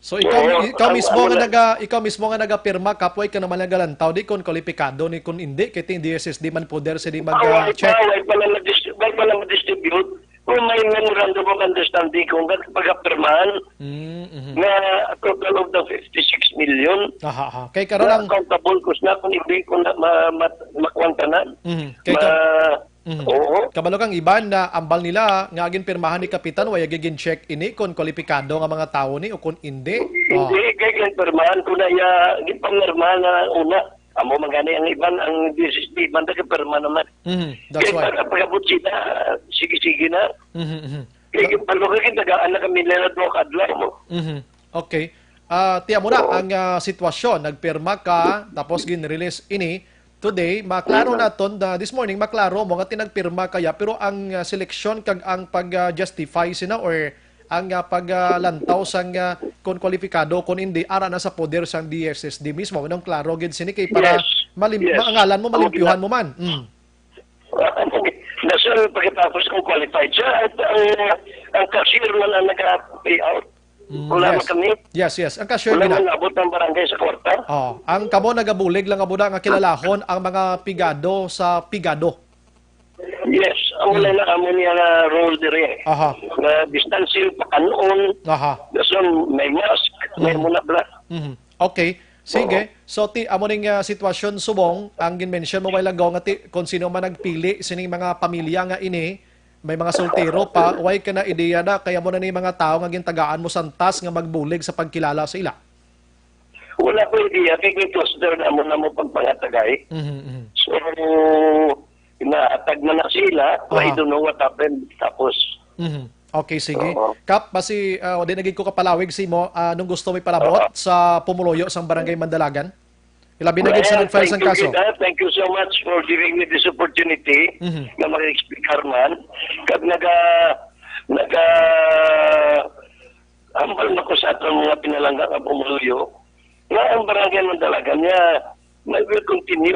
So, ikaw, Oo, ikaw ang, mismo ang nga mga naga-, ikaw mismo nga nagapirma, Kap, way ka naman nagalantaw di kon kwalipikado ni kon indi, kay ting D S S D man poder sila mag, Ah, ah, way check. pa, way pa lang madis-, way pa lang madistribute. Kung may memorandum of understanding kung nagpagapirmahan Mm, mhm. nga a total of the fifty-six million Aha, aha. Kay karon na ang accountable ko sa kung hindi ko na ma-, ma-, makuwan tanan. Mhm. Kay Ma-, ka-, Mhm. Oo. Kabalo kang iban na ambal nila nga ginpirmahan ni Kapitan, way gid gin-check ini kon kwalipikado nga mga tawo ni o kon indi. Oh. Hindi, kay ginpirmahan ko na iya, ginpamirmahan na una. Amo man gani ang iban, ang D S S D, man, nagpirma naman. Mhm. That's Kay why. pag-, pag-abot sila, sige-sige na. Mhm, mhm. Kay ginpalo ka, gintagaan na kami nila duha ka adlaw mo. Mhm. Okay. Ah, tiya mo na Oo. ang, ah, sitwasyon. Nagpirma ka, tapos gin-release ini. Today, maklaro Mhm. naton na this morning, maklaro mo nga tinagpirma kaya, pero ang, ah, seleksyon kag ang pag, ah, justify sina or ang, ah, pag, ah, lantaw sang, ah, kon kwalipikado, kon hindi, ara na sa poder sang D S S D mismo. Anong klaro gid sini kay para Yes. malim-, Yes. maangalan mo, Okay malimpyuhan na. mo man. Mm. Nasun, pagkatapos kung qualified siya, at ang, ang cashier man ang nag-pay out. Mm, Wala yes. man kami. Yes, yes. Ang cashier Wala gina- man naabot ang barangay sa kwarta. Oh, ang kamo nagabulig lang abo na nga kilalahon ang mga pigado sa pigado. Yes, ang wala Hmm. na kamo niya nga role diri. Aha. Na distancing, pakanon. Aha. Dason may mask, may Hmm. muna bla. Mhm. Okay. Sige. Oo. So, ti, amo ning, ah, sitwasyon subong, ang gin-mention mo while ago nga ti, kung sino man nagpili sining mga pamilya nga ini, may mga soltero pa, way ka na ideya na, kaya mo na ni mga tao nga gintagaan mo santas nga magbulig sa pagkilala sa ila? Wala ko ideya, kay may cluster na mo na mo pagpangatagay. Mhm, mhm. So, inaatag man na sila, I Aha. don't know what happened. Tapos, Mhm. Okay, sige. Oo. Kap, basi, ah, di na gid ko kapalawig sa imo. Ah, anong gusto mo ipalabot Oo. sa pumuluyo sang Barangay Mandalagan? Labi na gid sa Well, nag-file sang kaso. Gid, ah. Thank you so much for giving me this opportunity Mhm. nga maka-explicar man. Kag naga-, naga-, hambal man ko sa aton mga pinalangga nga pumuluyo nga ang barangay Mandalagan niya may will continue,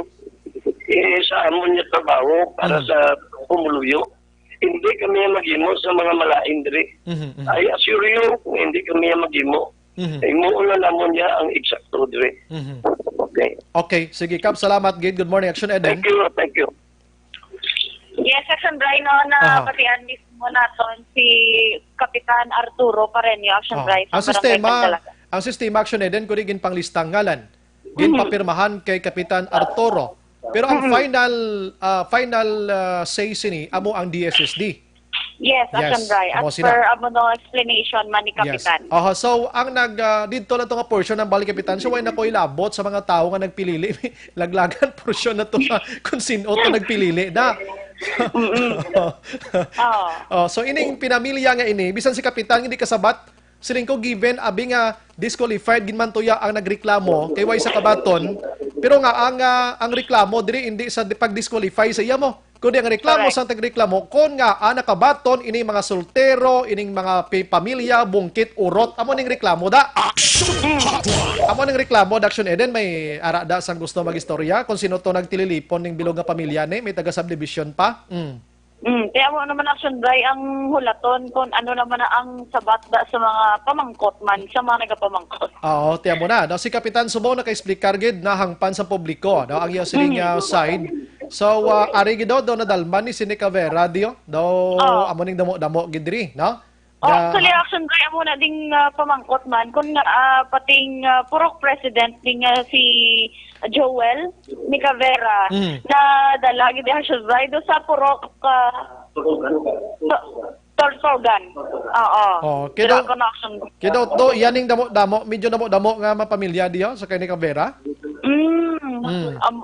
eh, sa amon niya trabaho para Mhm. sa pumuluyo. Hindi kami maghimo sa mga malain diri. Mhm, mhm. I assure you, hindi kami maghimo. Mhm. Himuon na namon niya ang eksakto diri. Mhm. Okay. Okay, sige, Kap, salamat gid. Good morning, Action Eden. Thank you, thank you. Yes, Action Brian, no, na Aha. batian mismo naton si Kapitan Arturo Pareño, Action Oh. Brian, sa Ang Barangay sistema, Candelaga. Ang sistema, Action Eden, kung di ginpanglista ang ngalan, ginpapirmahan kay Kapitan Arturo. Pero ang Mm. final, ah, final, ah, say sini, amo ang D S S D. Yes, Yes, Action Brian. As amo sila. per amo no explanation man ni Yes. Kapitan. Aha, so ang nag, ah, didto lang to nga portion ng balik, Kapitan, so way na ko ilabot sa mga tao nga nagpilili. Laglagan portion na to sa kung sino to nagpilili na. Mm-mm. Oo. Oh, so ining pinamilya nga ini, bisan si Kapitan hindi kasabat, siling ko, given abi nga disqualified gid man tuya ang nagreklamo kay way sa kabaton, pero nga ang, ah, ang reklamo diri hindi sa di-, pag-disqualify sa iya mo, kundi ang reklamo Correct. sa tagreklamo kon nga, ah, nakabaton ini mga soltero, ining mga pi-, pamilya, bungkit, urot, amo ning reklamo da. Action Mm. Hotline. Amo ning reklamo da, Action Eden, may ara da sang gusto mag-istorya kung sino to nagtililipon ning bilog nga pamilya ni, may taga subdivision pa. Mm. Mm, kaya mo naman, Action Brian, ang hulaton kung ano naman na ang sabat da sa mga pamangkot man, sa mga nagapamangkot. Oo, tiyan mo na. No? Si Kapitan Subong naka-explicar gid na hangpan sa publiko, no? Ang iya sining, Mm. ah, side. So, ah, ari gid daw, daw nadalman ni Sine Cavera, diyo? Daw, Oo. amo ning damo-damo gid diri, no? Oh, Ga- actually, Action Brian, amo na ding, ah, pamangkot man. Kung nga, ah, pating, ah, purok president ding, ah, si Joel ni Cavera, Mm. na dala gid, Action Brian, do sa purok, ah, Tor-, Torsogan. Oo. Oh, Dira kidaw, ko na, Action. kidaw to, yan ning damo-damo, medyo damo-damo nga mapamilya diyo sa kay ni Cavera? Mm. Mm. Um,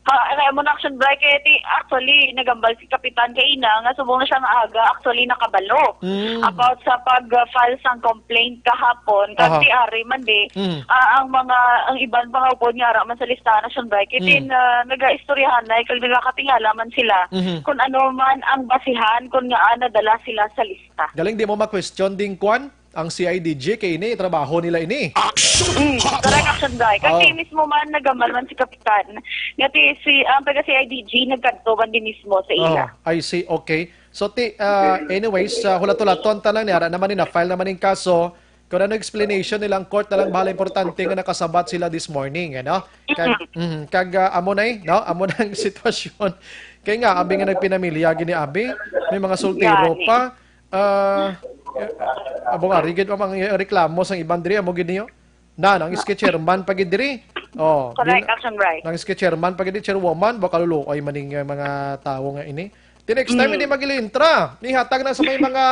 ah, kaya mo na, Action Brian, kaya ti, actually, nagambal si Kapitan kaina nga subong na siya nga aga, actually, nakabalo Mm. about sa pag-file sang complaint kahapon, kag Aha. ti ari man di, Mm. ah, ang mga, ang iban mga upod nga ara man sa listahan, Action Brian, kaya Mm. tin, ah, nagaistoryahan na, kag nagakatingala man sila Mhm. kung ano man ang basihan kung nga, ah, nadala sila sa lista. Galing di mo ma-question ding kwan? Ang C I D G kay ini, trabaho nila ini. Action Mm, Hotline. Correct, Action Brian. Kasi Oh. mismo man, nagambal man si Kapitan. Nga ti si, ang taga C I D G, nagkadto man din mismo sa ila. Oh, I see. Okay. So, ti, ah, anyways, ah, hulat-hulaton ta lang ni, ara naman ni, na-file naman ning kaso. Kung ano explanation nila ang court na lang, bahala, importante nga nakasabat sila this morning, ano? Kag, Mm. mhm, kag, ah, amo na eh, no? Amo na ang sitwasyon. Kaya nga, abi nga nagpinamilya, gini abi, may mga soltero Gani. pa. Ah, eh, abo nga, rigid pa mga reklamo sang iban diri, amo gid niyo. Na, nang iski chairman pa gid diri. Oh, Correct, yun, Action Brian. Nang iski chairman pa gid diri, chairwoman, baka luluoy man ning, eh, mga tawo nga ini. Ti next time, Mm. hindi magilintra. Nihatag na sa may mga,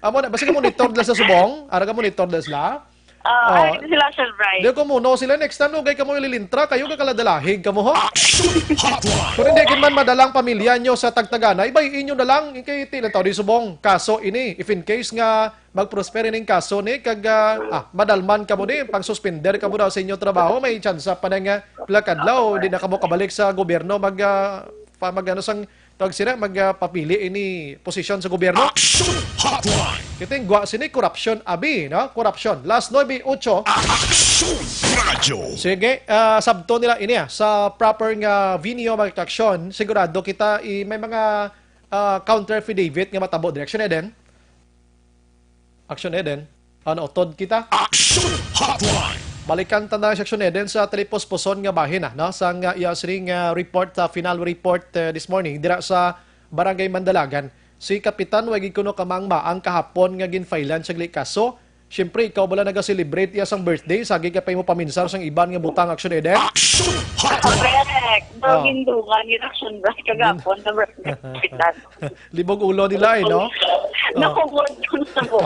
amo na, basta monitor dila sa subong, ara ka monitor dila sila. Ah, Oh. Ano sila, Action Brian? Di ko muno sila, next time, lugay ka mo ililintra, kayo ka kaladalahig ka mo, ho? Action Hotline. Kung hindi gid man madala ang pamilya nyo sa tagtagana, ibay inyo na lang, kay ti lang tao di subong. Kaso ini, if in case nga mag-prosper ining kaso ni, kag, ah, ah, madalman ka mo ni, pang-suspender ka mo daw sa inyong trabaho, may tsansa pa na nga pila kadlaw, di na ka mo kabalik sa gobyerno, mag, ah, pa, mag, ano, sang, tawag sila, mag, ah, papili ini posisyon sa gobyerno. Action Hotline. Kita yung gwa sini, korupsyon, abi, no? Korupsyon. Last nuebe ocho. Action Radyo. Sige, ah, sabto nila ini, ah, sa proper nga venue, mga aksyon, sigurado kita, i-, may mga, ah, counter affidavit nga matabo. Direction, Eden. Action Eden. Ano, utod kita? Action Hotline. Balikan ta na si Action Eden sa talipos-puson nga bahin, ah, no? Sa nga iya sining, ah, report, ah, final report, eh, this morning, dira sa Barangay Mandalagan. Si Kapitan, way gid kuno kamangmaang kahapon nga ginfailan siya gali kaso. Siyempre, ikaw bala naga-celebrate iya sang birthday, sagi ka pa imo paminsar sang iban nga butang, Action Eden? Action Hotline. Correct. Oh. Daw gindungan ni Action Brian kagapon na birthday, Kapitan. Libog ulo nila eh, no? Oh. Nakumod ko na po.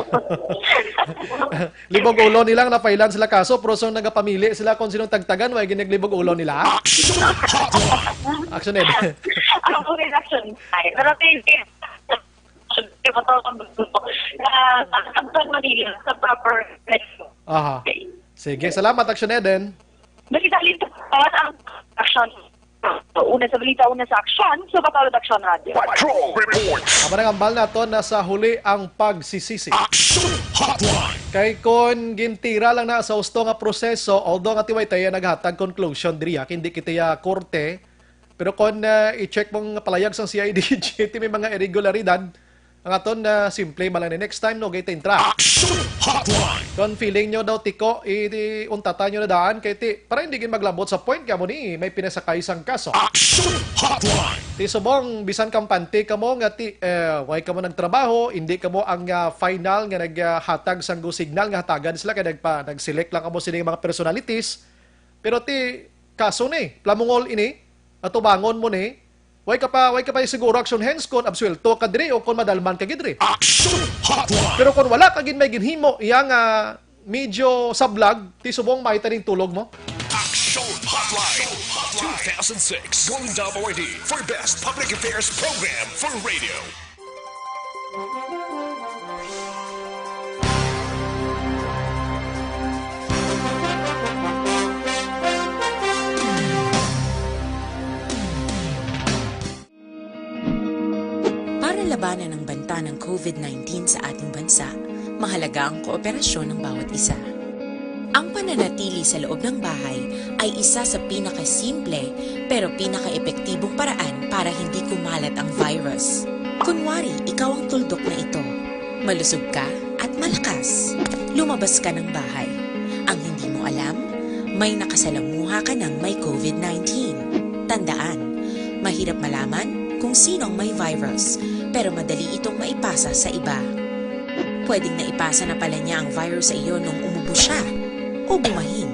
Libog ulo nila nga napailan sila kaso, pero so nagapamili sila kung sinong tagtagan, way ginaglibog ulo nila. Action Hotline. Action eh. Ako rin, Action. Ay, pero thank you. Di ba to ang gusto ko? Na, sa Manila, sa proper place. Aha. Okay. Sige, salamat, Action Eden. Balita-balita ang aksyon. Una sa balita, una sa aksyon sa Bacolod Aksyon Radyo. Patrol Reports. Ang mga hambal naton na sa huli ang pagsisisi. Action Hotline. Kay kon gintira lang na sa husto nga proseso, although nga tiway tayo naghatag conclusion diri, ah, hindi kita ya korte, pero kon, ah, i-check mong palayag sang C I D G, ti may mga irregularidad, ang aton na simple man lang ni next time, no, gay ta intra. Action Hotline. Kon feeling nyo daw tiko, i-, i-, untata nyo na daan, kay ti, para hindi gid maglabot sa point kamo ni, may pinasakay sang kaso. Action Hotline. Ti subong, bisan kampante kamo nga ti, eh, way kamo nagtrabaho, hindi kamo ang, ah, final nga naghatag sang go signal nga hatagan sila kay nagpa-, nag-select lang kamo sini nga mga personalities. Pero ti kaso ni, plamungol ini, atubangon mo ni, way ka pa, way ka pa siguro action hands kon absuelto ka diri o kon madalman ka gid diri. Action Hotline. Pero kon wala ka gid may ginhimo, iya nga medyo sablag, ti subong may taning tulog mo. Action Hotline two thousand six Golden Dove Awardee for Best Public Affairs Program for Radio. Para labanan ang banta ng COVID nineteen sa ating bansa, mahalaga ang kooperasyon ng bawat isa. Ang pananatili sa loob ng bahay ay isa sa pinakasimple pero pinakaepektibong paraan para hindi kumalat ang virus. Kunwari, ikaw ang tuldok na ito. Malusog ka at malakas. Lumabas ka ng bahay. Ang hindi mo alam, may nakasalamuha ka ng may COVID nineteen. Tandaan, mahirap malaman kung sino ang may virus, pero madali itong maipasa sa iba. Pwedeng naipasa na pala niya ang virus sa iyo nung umubo siya o bumahin.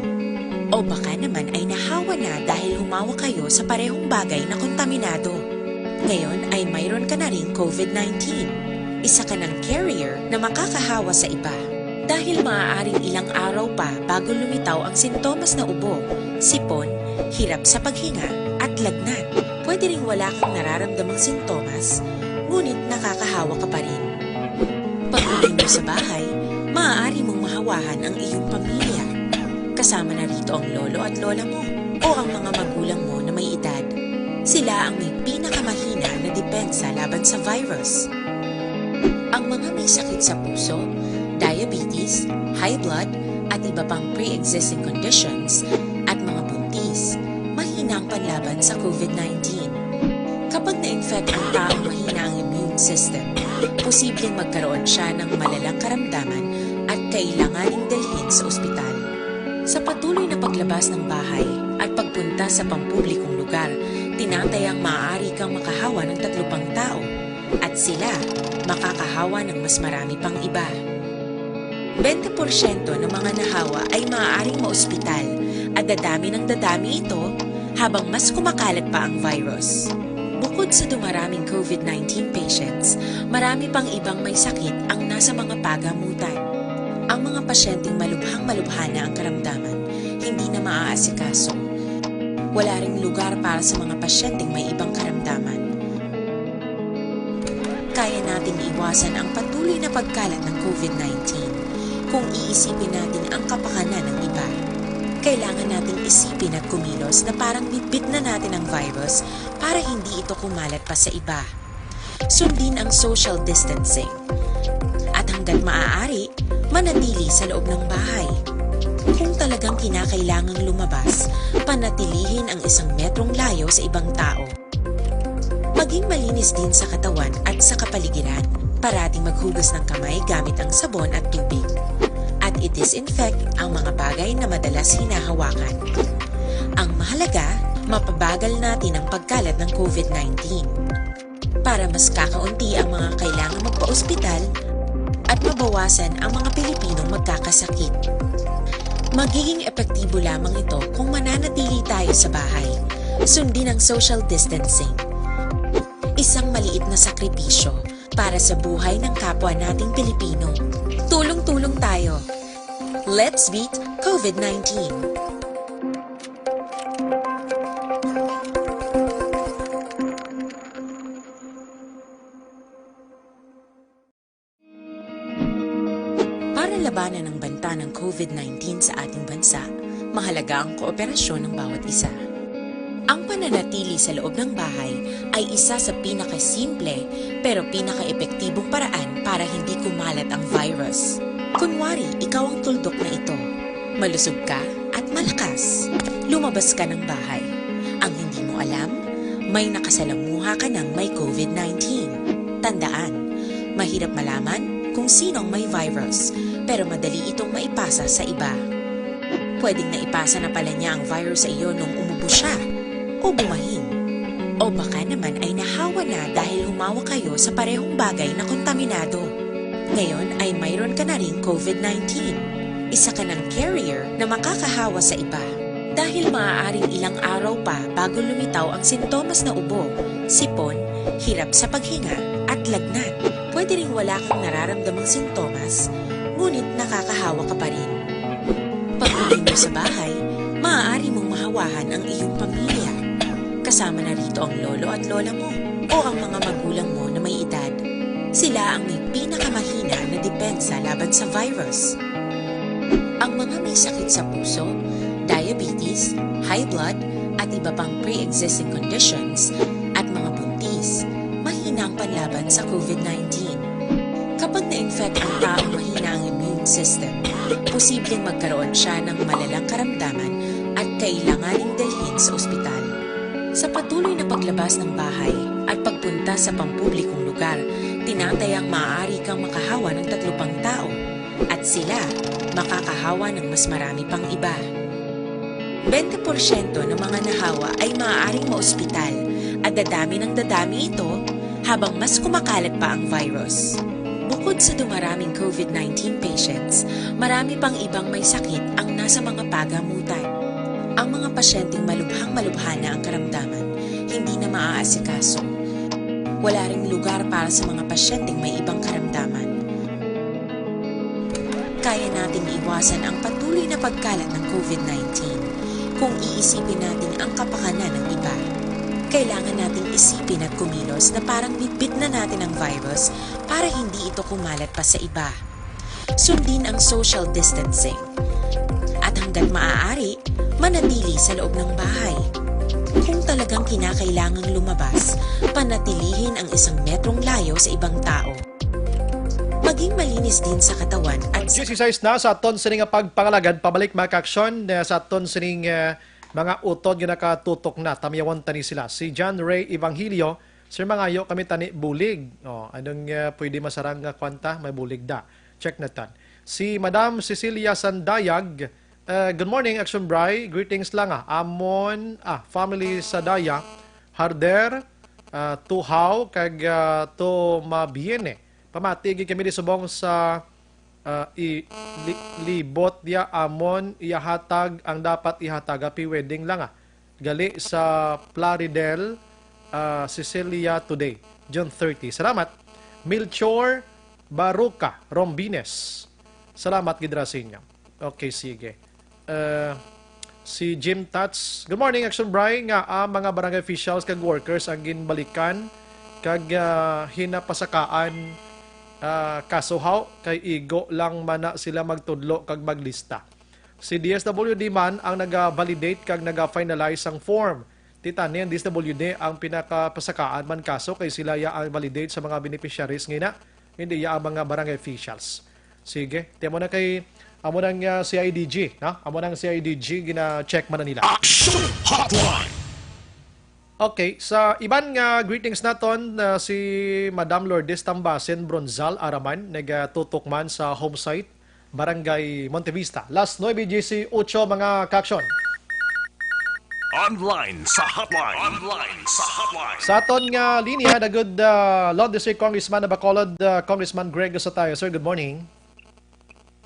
O baka naman ay nahawa na dahil humawak kayo sa parehong bagay na kontaminado. Ngayon ay mayroon ka na ring COVID nineteen. Isa ka ng carrier na makakahawa sa iba. Dahil maaaring ilang araw pa bago lumitaw ang sintomas na ubo, sipon, hirap sa paghinga, at lagnat. Pwede ring wala kang nararamdamang sintomas, ngunit nakakahawa ka pa rin. Pag-uwi mo sa bahay, maaari mong mahawahan ang iyong pamilya. Kasama na rito ang lolo at lola mo o ang mga magulang mo na may edad. Sila ang may pinakamahina na depensa laban sa virus. Ang mga may sakit sa puso, diabetes, high blood, at iba pang pre-existing conditions, at mga buntis, mahina ang panlaban sa COVID nineteen. Kapag na-infect ang taong mahina ang immune system, posibleng magkaroon siya ng malalang karamdaman at kailanganing dalhin sa ospital. Sa patuloy na paglabas ng bahay at pagpunta sa pampublikong lugar, tinatayang maaari kang makahawa ng tatlo pang tao at sila makakahawa ng mas marami pang iba. Bente porsyento ng mga nahawa ay maaaring maospital at dadami ng dadami ito habang mas kumakalat pa ang virus. Bukod sa dumaraming COVID nineteen patients, marami pang ibang may sakit ang nasa mga pagamutan. Ang mga pasyenteng malubhang-malubha na ang karamdaman, hindi na maaasikaso. Wala ring lugar para sa mga pasyenteng may ibang karamdaman. Kaya nating iwasan ang patuloy na pagkalat ng COVID nineteen kung iisipin natin ang kapakanan ng iba. Kailangan nating isipin at kumilos na parang bitbit na natin ang virus para hindi ito kumalat pa sa iba. Sundin ang social distancing. At hanggat maaari, manatili sa loob ng bahay. Kung talagang kinakailangang lumabas, panatilihin ang isang metrong layo sa ibang tao. Maging malinis din sa katawan at sa kapaligiran. Parating maghugas ng kamay gamit ang sabon at tubig. At i-disinfect ang mga bagay na madalas hinahawakan. Ang mahalaga, mapabagal natin ang pagkalat ng COVID nineteen. Para mas kakaunti ang mga kailangang magpa-ospital at mabawasan ang mga Pilipinong magkakasakit. Magiging epektibo lamang ito kung mananatili tayo sa bahay. Sundin ang social distancing. Isang maliit na sakripisyo para sa buhay ng kapwa nating Pilipino. Tulong-tulong tayo. Let's beat COVID nineteen. Para labanan ang banta ng COVID nineteen sa ating bansa, mahalaga ang kooperasyon ng bawat isa. Ang pananatili sa loob ng bahay ay isa sa pinakasimple pero pinakaepektibong paraan para hindi kumalat ang virus. Kunwari, ikaw ang tuldok na ito. Malusog ka at malakas. Lumabas ka ng bahay. Ang hindi mo alam, may nakasalamuha ka ng may COVID nineteen. Tandaan, mahirap malaman kung sino ang may virus, pero madali itong maipasa sa iba. Pwedeng naipasa na pala niya ang virus sa iyo nung umubo siya o bumahin. O baka naman ay nahawa na dahil humawa kayo sa parehong bagay na kontaminado. Ngayon ay mayroon ka na ring COVID nineteen. Isa ka ng carrier na makakahawa sa iba. Dahil maaaring ilang araw pa bago lumitaw ang sintomas na ubo, sipon, hirap sa paghinga, at lagnat. Pwede ring wala kang nararamdamang sintomas, ngunit nakakahawa ka pa rin. Pag-uwi mo sa bahay, maaari mong mahawahan ang iyong pamilya. Kasama na rito ang lolo at lola mo o ang mga magulang mo na may edad. Sila ang may pinakamahina na depensa laban sa virus. Ang mga may sakit sa puso, diabetes, high blood, at iba pang pre-existing conditions, at mga buntis, mahina ang panlaban sa COVID nineteen. Kapag na-infect ang taong mahina ang immune system, posibleng magkaroon siya ng malalang karamdaman at kailanganing dalhin sa ospital. Sa patuloy na paglabas ng bahay at pagpunta sa pampublikong lugar, tinatayang maaari kang makahawa ng tatlo pang tao at sila makakahawa ng mas marami pang iba. Bente porsyento ng mga nahawa ay maaaring maospital at dadami ng dadami ito habang mas kumakalat pa ang virus. Bukod sa dumaraming COVID nineteen patients, marami pang ibang may sakit ang nasa mga pagamutan. Ang mga pasyenteng malubhang-malubha na ang karamdaman, hindi na maaasikaso. Wala ring lugar para sa mga pasyenteng may ibang karamdaman. Kaya nating iwasan ang patuloy na pagkalat ng COVID nineteen kung iisipin natin ang kapakanan ng iba. Kailangan nating isipin at kumilos na parang bitbit na natin ang virus para hindi ito kumalat pa sa iba. Sundin ang social distancing. At hanggat maaari, manatili sa loob ng bahay. Kung talagang kinakailangang lumabas, panatilihin ang isang metrong layo sa ibang tao. Maging malinis din sa katawan at sa Diyesisais na sa aton sini nga pagpangalagad. Pabalik, mga ka-aksyon, eh, sa aton sining, eh, mga utod nga nakatutok na. Tamyawon tani sila. Si John Ray Evangelio, "Sir, mangayo kami tani bulig." Oh, anong, eh, pwede masarang nga kwanta? May bulig da. Check na tan. Si Madam Cecilia Sandayag, eh, "Good morning, Action Bray. Greetings lang, ah. Amon, ah, family sa Daya, Harder, ah, Tuhaw, kag, ah, Tumabiene. Pamati gid kami di subong sa, ah, i-, li-, libot niya amon iyahatag ang dapat ihatag. Happy wedding lang, ah. Gali sa Plaridel, ah, Cecilia today, June thirty. Salamat. Melchor Baruca Rombines. Salamat gid ra sa inyo." Okay, sige. Eh, si Jim Tats, "Good morning, Action Bray, nga ang mga barangay officials kag workers ang ginbalikan kag, ah, hinapasakaan, ah, kaso haw, kay igo lang man na sila magtudlo kag maglista. Si D S W D man ang naga-validate kag naga-finalize sang form. Ti tani ang D S W D ang pinakapasakaan man kaso, kay sila ya ang validate sa mga beneficiaries ngina, hindi ya ang mga barangay officials." Sige, ti amo na kay, amo nang, ah, C I D G, no? Amo nang C I D G gina-check man na nila. Action Hotline! Okay, sa iban nga greetings naton, ah, si Madam Lourdes Tambasen Bronzal Araman, nagatutok man sa home site, Barangay Montevista. Las nuebe dieciocho, mga ka-aksyon. Online sa hotline. Online sa hotline. Sa aton nga linya, the good, ah, Lord District Congressman na Bacolod, ah, Congressman Greg Osatayo. Sir, good morning.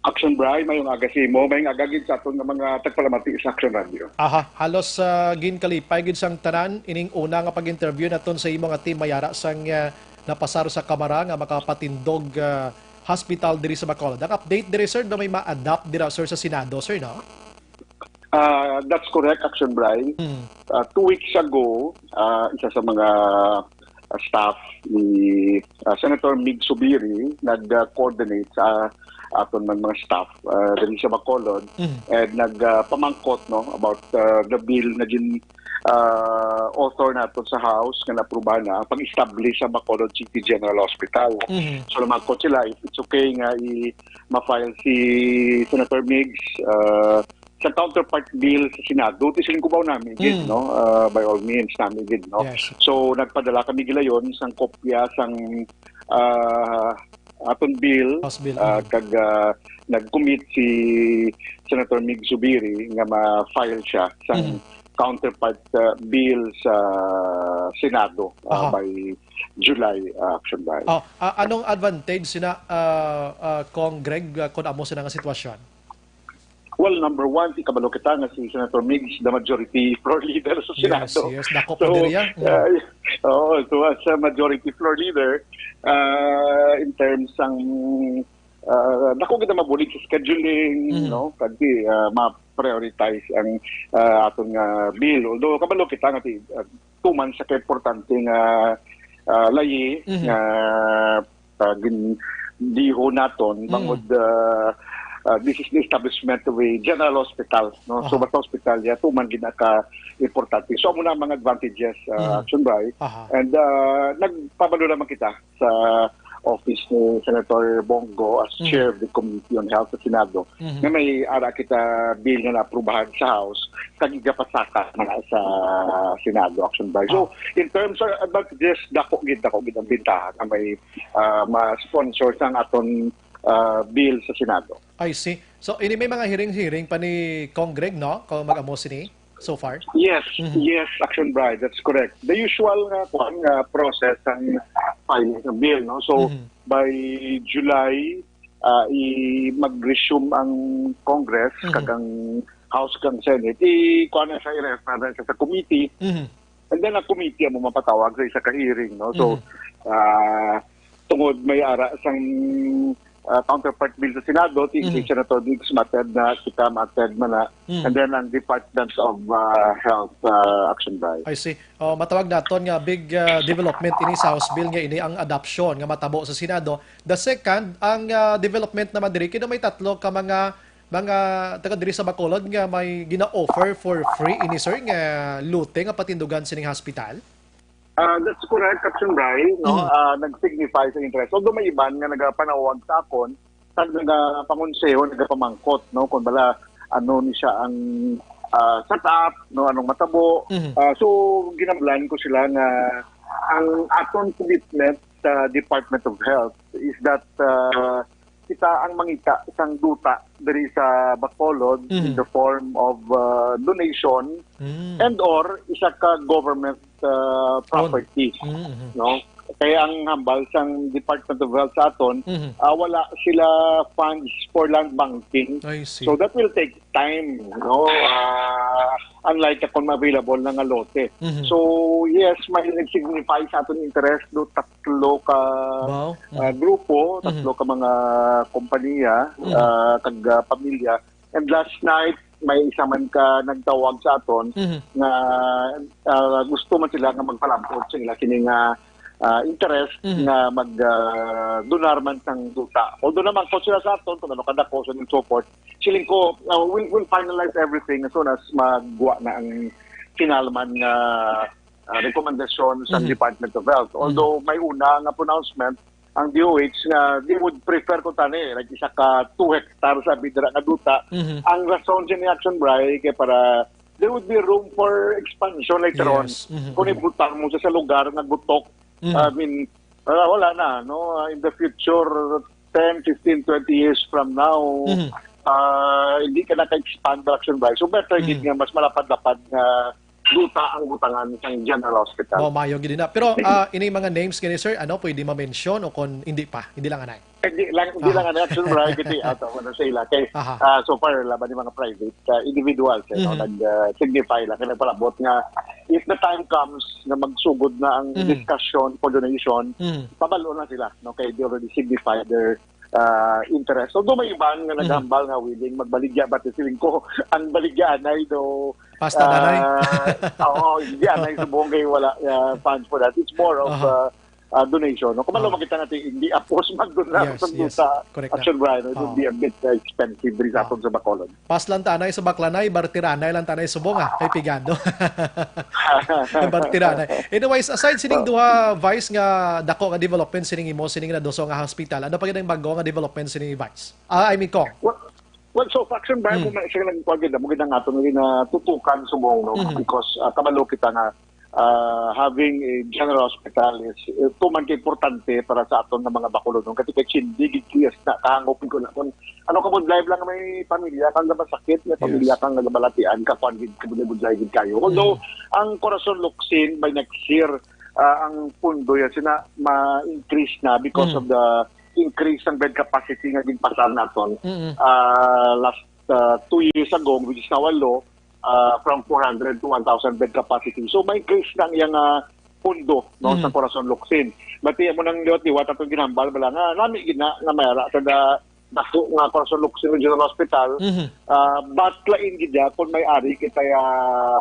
Action Bray, mayong aga sa imo, mayong aga gid sa aton nga mga tagpalamati sa Action Radio. Aha, halos, ah, ginkalipay gid sang tanan ining una nga pag-interview naton sa imo nga team, may ara sang, ah, napasar sa Kamara nga makapatindog, ah, hospital diri sa Bacolod. Ang update diri, sir, daw may ma-adopt dira, sir, sa Senado, sir, no? Ah, that's correct, Action Bray. Mm. Ah, two weeks ago, ah, isa sa mga, ah, staff ni, ah, Senator Mig Zubiri nag-coordinate sa aton man mga staff, ah, diri sa Bacolod, Mhm. and nag, ah, pamangkot, no, about, ah, the bill na gin, ah, author nato sa House nga naaprubahan na ang pag-establish sa Bacolod City General Hospital. Mhm. So, namangkot sila if it's okay nga i-, ma-file si Senator Migs, ah, sa counterpart bill sa Senado, ti siling kubaw nami gid, Mm. no? Ah, by all means, nami gid, no? Yes. So, nagpadala kami gilayon sang kopya sang, ah, aton bill, House bill, ah, mm. kag, ah, nag-commit si Senator Mig Zubiri nga ma-file siya sang Mm. counterpart, ah, bill sa Senado, ah, Aha. by July, ah, Action Bright. Oh, ah, anong advantage sina, ah, ah, Cong Greg, ah, kung amo sina nga sitwasyon? Well, number one, ti kabalo kita nga si Senator Migs, the majority floor leader sa Yes, Senado. yes, dako pa So, diri, ah. Mm. uh, oo, so as a majority floor leader, uh, in terms sang, uh, dako kita mabulig sa scheduling, Mhm. no? Kag di, uh, ma-prioritize ang, uh, aton nga bill. Although, kabalo kita nga ti, uh, tuman sa kaimportante nga, uh, layi Mhm. nga ah, gin-, dihon naton Mhm. bangod, ah, ah, this is the establishment of a general hospital, no? So, Aha. basta hospital ya, tuman gid ka importante. So, amo na ang mga advantages, ah, Mhm. Action Bright. Aha. And, ah, nagpabalo naman kita sa office ni Senator Bong Go as Mhm. chair of the Committee on Health sa Senado Mhm. nga may ara kita bill nga naaprubahan sa House kag igapasaka man sa Senado, Action Bright. So, Ah. in terms of advantages, dako gid, dako gid ang bintaha nga may ah, ma-sponsor sang aton, ah, bill sa Senado. I see. So, ini may mga hearing-hearing pa ni Cong Greg, no? Kung mag-amo sini, so far? Yes, Mhm. yes, Action Bright, that's correct. The usual nga, kuwan, nga process ang filing ng bill, no? So, Mhm. by July, ah, i-, mag-resume ang Congress, Mhm. kag ang House kag Senate, i-, kuwan na siya, i-refer na siya sa committee. Mhm. And then, ang committee ang mapatawag sa isa ka hearing, no? So, Mhm. ah, tungod may ara sang, ah, counterpart bill sa Senado, ti si Mhm. Senator Diggs ma-attend na, kita ma-attend man na. Mhm. And then, ang Department of, ah, Health, ah, Action Bright. I see. Oh, matawag naton nga big, ah, development ini sa House bill nga ini ang adoption nga matabo sa Senado. The second, ang, ah, development naman diri, kino may tatlo ka mga mga taga diri sa Bacolod nga may gina-offer for free ini, sir, nga lote nga patindugan sining hospital? Ah, that's correct, Captain Brian, no? Mhm. Ah, nag-signify sa interest. Although may iban nga nagapanawag sa akon, kag nagapangonseho, nagapamangkot, no, kung bala ano ni siya ang, ah, setup, no, anong matabo. Mhm. Ah, so, ginablan ko sila nga ang aton commitment sa Department of Health is that, ah, kita ang mangita sang duta diri sa Bacolod in Mhm. the form of, uh, donation Mm. and or isa ka government, uh, Own. property, Mhm. no? Kaya ang hambal sang Department of Health sa aton, Mhm. ah, wala sila funds for land banking. I see. So that will take time, no? Ah, unlike kung available na nga lote. Mhm. So, yes, may nag-signify sa aton interest do tatlo ka, Wow. ah, Mhm. grupo, tatlo Mhm. ka mga kompanya, Mhm. ah, kag, ah, pamilya. And last night, may isa man ka nagtawag sa aton Mhm. nga, ah, gusto man sila nga magpalabot sa ila sini nga, ah, interest Mhm. nga mag, ah, donar man sang duta. Although naman, kung sila sa aton, kung ano kadako sa inyong support, siling ko, ah, we'll, we'll finalize everything as soon as magwa na ang final man nga ah, rekomendasyon sa Mhm. Department of Health. Mhm. Although may una nga pronouncement ang D O H nga they would prefer ko tani, like, isa ka two hectares sa bidra nga duta. Mhm. Ang rason sa ni Action Bray kay para there would be room for expansion later on. Yes. Mhm. Kung Mhm. ibutang mo sa, sa lugar nga gutok, Mhm. I mean, wala, wala na, no? Ah, in the future, ten, fifteen, twenty years from now, Mhm. ah, hindi ka naka-expand ang Action Bray. So better gid Mhm. nga mas malapad-lapad nga duta ang butangan sang General Hospital. Mao, maayo gid na. Pero, ah, ini mga names gani, sir, ano, pwede ma-mention o kon hindi pa? Hindi lang anay? Eh, di lang, di lang Aha. anay, Action Bray, kay ato, ano sa ila. Kay, Aha. ah, so far, laban ni mga private, ah, individuals, eh, no, Mhm. nag, ah, signify lang, kay nagpalabot nga, if the time comes na magsugod na ang Mhm. discussion for donation, Mhm. pabalo na sila, no, kay they already signified their, ah, interest. Although may iban nga Mhm. naghambal nga willing magbaligya, but feeling ko, ang baligya anay do, Pasta na, nay? Ah, oo, hindi, ah, nang subong kay wala, ah, funds for that. It's more of, Aha. ah, ah, donation, no? Kung Ah. makita natin, hindi apos magdonate Yes, sa yes. duta Correct na. Action Brian, it would Ah. be a bit, uh, expensive diri sa Ah. aton sa Bacolod. Pas lang tanay sa Baklanay, Bartiranay lang tanay subong, ah, kay pigado. Bartiranay. Anyways, aside sining Oh. duha, Vice, nga dako nga development sining imo, sining naduso nga hospital, ano pa gid ang bag-o nga development sining, Vice? Ah, I mean, Cong. Well, well, so, Action Brian, Mm. mo may siya nagkuha gid, mo gid ang aton nga natutukan subong, no? Mhm. Because, ah, kabalo kita nga, ah, having a general hospital is, eh, tuman ka importante para sa aton nga mga Bacolodon. Kasi kay Cindy, gid kuyas na, kahangop ko na. Kung ano ka mo, live lang may pamilya kang namasakit, may Yes. pamilya kang nagabalatian, ka, kuwan gid, kabudlay-budlay gid kayo. Although, Mm. ang Corazon Locsin, by next year, ah, ang pundo yan, sina, ma-increase na because Mm. of the increase ng bed capacity nga ginpasar naton, Mm. ah, last, ah, two years ago, which is now a law, ah, from four hundred to one thousand bed capacity. So, may increase na ang iyang, ah, pundo, no, Mhm. sa Corazon Locsin. But iya mo nang liwat-liwat atong ginhambal, bala nga, nami gid na, na may ara sa da-, dako nga Corazon Locsin Regional Hospital, Mhm. ah, but lain gid ya kung may ari kita ya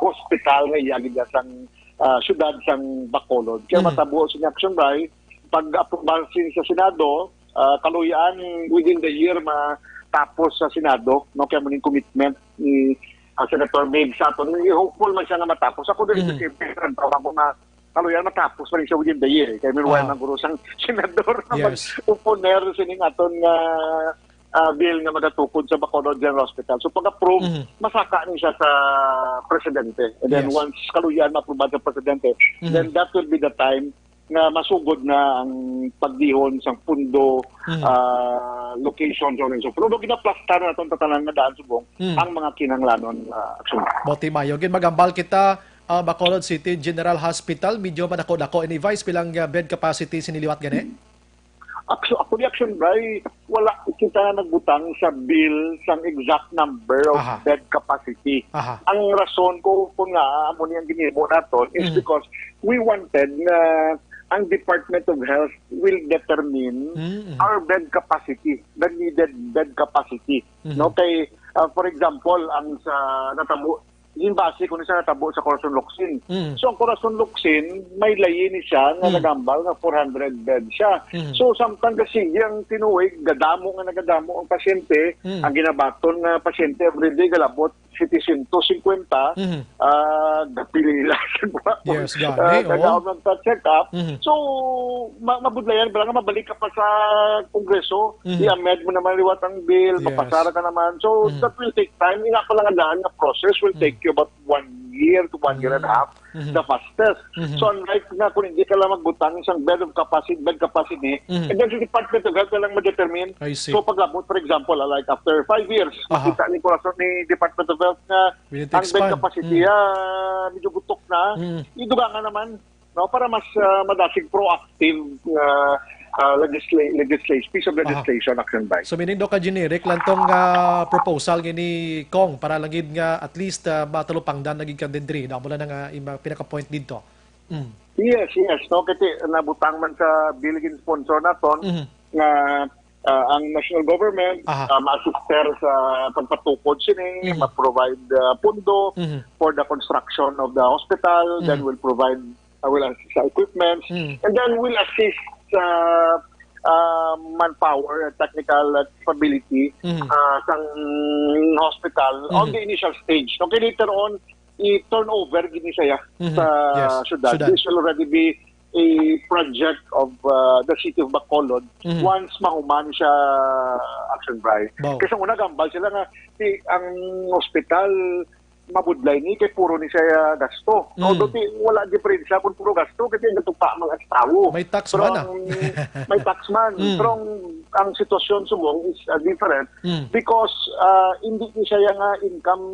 hospital nga iya gid ya sang, ah, syudad sang Bacolod. Kaya Mhm. matabo sa Action Brian, pag-aprobar sin sa Senado, ah, kaluy-an within the year matapos sa Senado, no? Kaya mo ning commitment ni, ah, Senator Mig sa aton. Hopeful man siya nga matapos. Ako din, Mhm. siyempre, ang trabaho ko nga kaluy-an matapos pa rin siya within the year. Kaya meanwhile, Ah. nang guro sang senador na Yes. mag-uponer sining aton nga, ah, bill nga magatukod sa Bacolod General Hospital. So, pag-approve, Mhm. masaka ni siya sa presidente. And then, Yes. once kaluy-an ma-approve sa presidente, Mhm. then that will be the time nga masugod na ang pagdihon sang pundo, Mhm. ah, location, so on and so forth. Although ginaplastar na itong tatanan nga daan subong Mhm. ang mga kinahanglanon, ah, Action. Boti mayo. Gid magambal kita, ah, Bacolod City General Hospital, medyo madako-dako ini, Vice, pilang, ah, bed capacity sini liwat gani? Action, ako ni Action Brian, wala kita nagbutang sa bill sang exact number of Aha. bed capacity. Aha. Ang rason ko kung nga amo ni ang ginhimo naton is Mhm. because we wanted na ang Department of Health will determine Mm, mhm. our bed capacity, the needed bed capacity. Mhm. No, kay, ah, for example, ang sa natabo, yung base ko ni sa natabo sa Corazon Locsin. Mm. So, ang Corazon Locsin, may layi ni siya nga Mm. nagambal nga four hundred bed siya. Mm. So, samtang gasigi ang tinuig, gadamo nga nagadamo ang pasyente, Mm. ang ginabaton nga pasyente everyday galabot setecientos cincuenta, Mhm. ah, gapilila sa mga, Yes, gani, ah, oo. nagaon ng check-up. Mhm. So, ma-, mabudlayan, bala nga mabalik ka pa sa Kongreso, Mhm. i-amend mo naman liwat ang bill, Yes. mapasara ka naman. So, Mhm. that will take time. Ina pa lang ang daan nga process will Mhm. take you about one year to one year and a Mhm. half, Mhm. the fastest. Mhm. So, unlike nga kung hindi ka lang magbutang isang bed of capacity, bed capacity, Mhm. and then sa Department of Health ka lang ma-determine. I see. So, pag-abot, for example, ah, like after five years, Aha. makita ni Corazon ni Department of Health nga Will it ang bed expand? capacity, Mm. ah, medyo gutok na, Mm. idugangan naman, no, para mas, ah, madasig proactive, ah, ah, legisla-, legisla-, piece of Aha. legislation, Action Brian. So, meaning, Doc, ka generic lang tong, ah, proposal gini, Cong, para lang gid nga at least, ah, matalupangdan na gid ka din diri. Amo lang nga ima-, pinaka-point dito. Mm. Yes, yes, no, kasi nabutang man sa bill gin-sponsor naton Mhm. nga, ah, ang national government, Aha. ah, ma-assister sa pagpatukod sini, Mhm. ma-provide, ah, pundo Mhm. for the construction of the hospital, then Mhm. will provide, ah, will assist sa equipments, Mhm. and then will assist sa, ah, manpower and technical capability, Mhm. ah, sang hospital on Mhm. the initial stage. Okay, later on, i-turn over gid ni siya Mhm. sa Yes. syudad. Syudad. This will already be a project of, uh, the city of Bacolod Mhm. once mahuman siya, Action Brian. Wow. Kasi una, gambal sila nga si, ang ospital mabudlay ni kay puro ni siya gasto. Mm. Although ti-, wala diferensya kung puro gasto kasi nagtupa mga tawo. May tax Pero man, ah. ang, may tax man. Mm. Pero ang, ang sitwasyon subong is, uh, different Mm. because, uh, hindi ni siya nga income,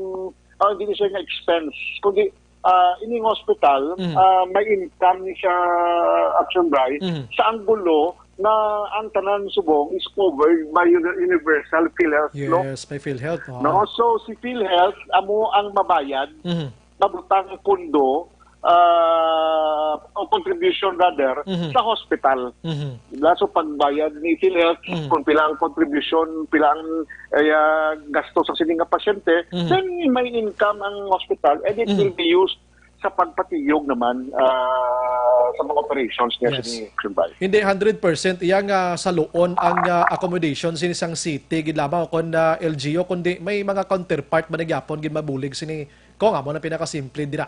uh, hindi ni siya nga expense, kundi, uh, ining hospital, Mm. uh, may income ni siya, Action Brian, Mm. sa anggulo na ang tanan subong is covered by uni-, universal PhilHealth, no? Yes, may PhilHealth, oh. No? So, si PhilHealth, amo ang mabayad, Mhm. mabutang pundo, ah, o contribution rather, Mhm. sa hospital. Mhm. Diba? So, pagbayad ni PhilHealth, Mhm. kung pila ang contribution, pila ang, eh, ah, gasto sa sini nga pasyente, Mhm. then may income ang hospital and it Mhm. will be used sa pagpatiyog naman, ah, sa mga operations niya Yes. sini Action Bay. Hindi hundred percent iya nga saluon ang, ah, accommodation sini sang city gid lamang, o kon, ah, L G U, kundi may mga counterpart man na gyapon gid mabulig sini, Cong, amo na pinakasimple dira.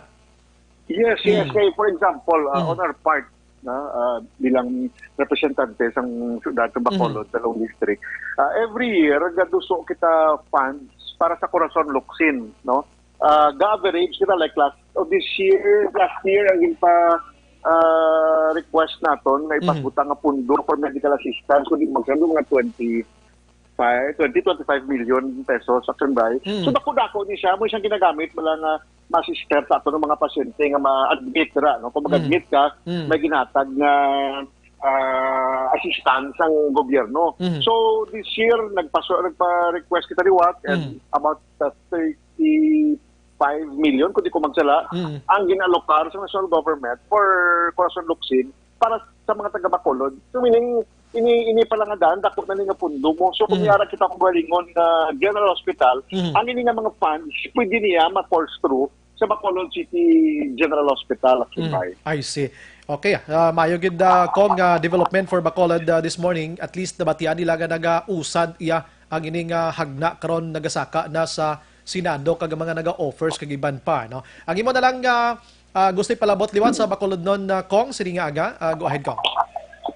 Yes, yes. Mm. Kay, for example, ah, Mm. on our part, na, ah, bilang representante sang siyudad sa Bacolod, Mhm. sa Long District, ah, every year, gaduso kita funds para sa Corazon Locsin, no? Ah, ga-average kita, like, last, o this year, last year, ang ginpa, ah, request naton nga Mhm. ipabutang nga pundo for medical assistance, kundi magkano, mga twenty-five, twenty, twenty-five million pesos, Action Bay. Mm. So, dako-dako ni siya. Mo siyang ginagamit, wala nga ma-assist sa aton ang mga pasyente nga ma-admit ra, no? Kung Mm. mag-admit ka, Mm. may ginhatag nga, ah, assistance ang gobyerno. Mm. So, this year, nagpaso-, nagpa-request kita liwat, and Mm. about, uh, thirty-five million, kung di ko magsala, Mm. ang ginalokar sa national government for Corazon Locsin para sa mga taga Bacolod. So, meaning, ini, ini pala nga daan, dako na ni nga pundo mo. So, kung Mm. yara kita kung galingon nga General Hospital, Mm. ang ini nga mga funds, pwede niya ma-force through sa Bacolod City General Hospital, Action Mm. Bay. I see. Okay, ah, maayo gid, ah, Cong, ah, development for Bacolod, ah, this morning. At least nabatian nila nga nagausad iya ang ining, ah, hagna karon, nagasaka na sa Senado kag mga naga-offers kag iban pa, no? Ang imo na lang, ah, ah, gusto ipalabot liwat sa Bacolodnon, ah, Cong, sini nga aga. Ah, go ahead, Cong.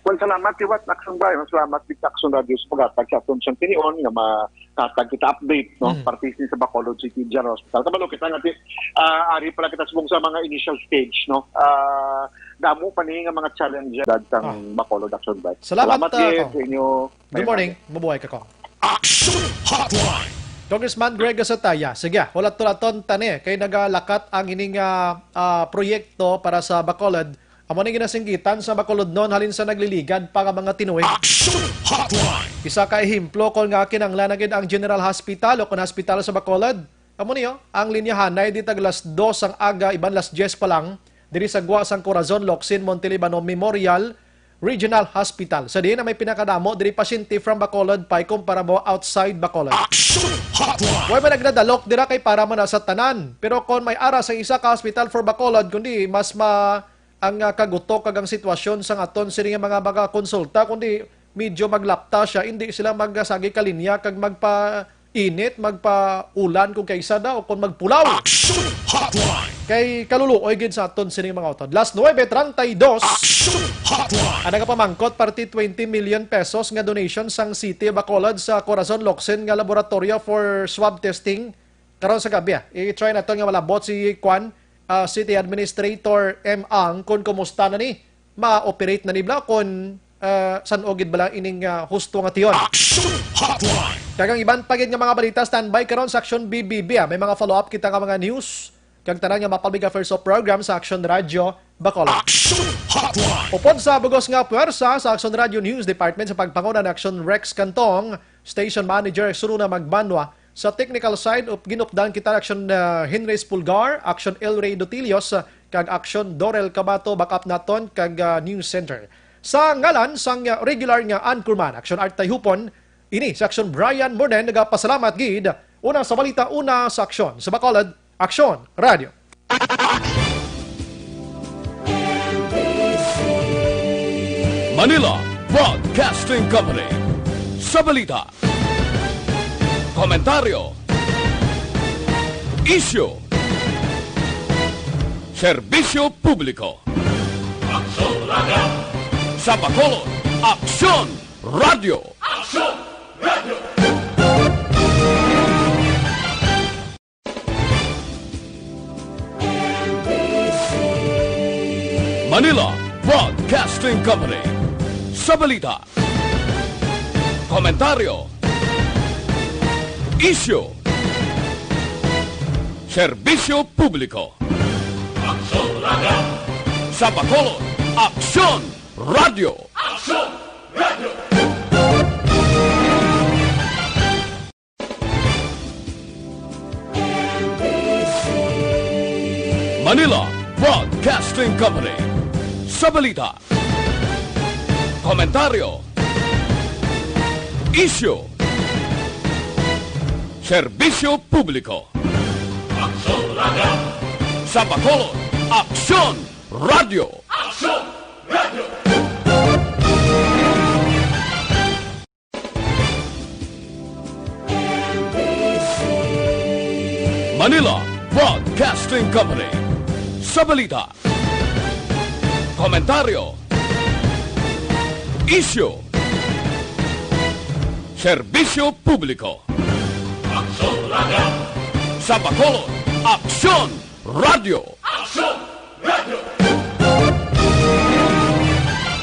Well, salamat liwat, Action Bay. Salamat gid sa Action Radio sa paghatag sa aton siyang tinion nga makatag kita update, no? Mm. Parte sini sa Bacolod City General Hospital. Kabalo kita nga ti-, ah, ari pa lang kita subong sa mga initial stage, no? Ah, damo pa ni nga mga challenges sang Ah. Bacolod, Action Bay. Salamat, Salamat ah, gid Cong. sa inyo. Good morning. Mabuhay ka, Cong. Action Hotline. Congressman Greg Gasataya, sige, hulat-hulaton ta ni, kay nagalakat ang ining, ah, ah, proyekto para sa Bacolod. Amo ni ginasinggitan sa Bacolodnon halin sa nagliligad pa nga mga tinuig. Action Hotline. Isa ka ehemplo kon nga kinahanglan na gid ang General Hospital o kon hospital sa Bacolod. Amo niyo, ang linyahanay di tag las dos sang aga, iban las diyes pa lang, diri sa gwa sang Corazon Locsin Montelibano Memorial Regional Hospital. Sa diin na may pinakadamo diri pasyente from Bacolod pa ikumpara mo outside Bacolod. Action Hotline. Way man nagnadalok dira kay para man na sa tanan. Pero kon may ara sa isa ka hospital for Bacolod, kundi mas ma-, ang, ah, kagutok kag ang sitwasyon sang aton sini nga mga magakonsulta, kundi medyo maglapta siya, hindi sila magasagi ka linya kag magpainit, magpaulan kung kaisa daw, kung magpulaw. Action Hotline. Kay kaluluoy gid sa aton sini mga utod. Las nuebe treinta y dos. Action Hotline. Ang nagapamangkot, parte twenty million pesos nga donation sang City of Bacolod sa Corazon Locsin nga laboratorio for swab testing. Karon sa gabi, ah, i-try naton nga malabot si Kwan, ah, City Administrator M. Ang, kung kumusta na ni, ma-operate na ni bala, kung, ah, san-o gid bala ining, ah, husto nga tion. Action Hotline. Kag ang iban pa gid nga mga balita, standby karon sa Action B B B, ah. May mga follow-up kita nga mga news kag tanan nga mapabig affairs of program sa Action Radio Bacolod. Action Hotline. Upod sa bugos nga puwersa sa Action Radio News Department sa pagpanguna ni Action Rex Cantong, Station Manager Sununa Magbanwa, sa technical side, up-, ginupdan kita ni Action, uh, Henry Espulgar, Action El Rey Dotilios, uh, kag Action Dorel Cabato, backup naton, kag, uh, News Center. Sa ngalan sang, uh, regular nga anchorman, Action Art Tayhupon, ini si Action Brian Morden, nagapasalamat gid. Una sa balita, una sa aksyon. Sa Bacolod, Aksyon Radio. Manila Broadcasting Company. Sa balita, komentaryo, isyu, serbisyo publiko. Aksyon Radio. Sa Bacolod, Aksyon Radio. Aksyon Radio. Manila Broadcasting Company. Sa balita, komentaryo, isyu, serbisyo publiko. Aksyon Radio. Sa Bacolod, Aksyon Radio. Aksyon Radio. Manila Broadcasting Company. Sa balita, komentaryo, isyu, serbisyo publiko. Aksyon Radio. Sa Bacolod, Aksyon Radio. Manila Broadcasting Company. Sa balita, komentaryo, isyu, serbisyo publiko. Aksyon Radio. Sa Bacolod, Aksyon Radio. Aksyon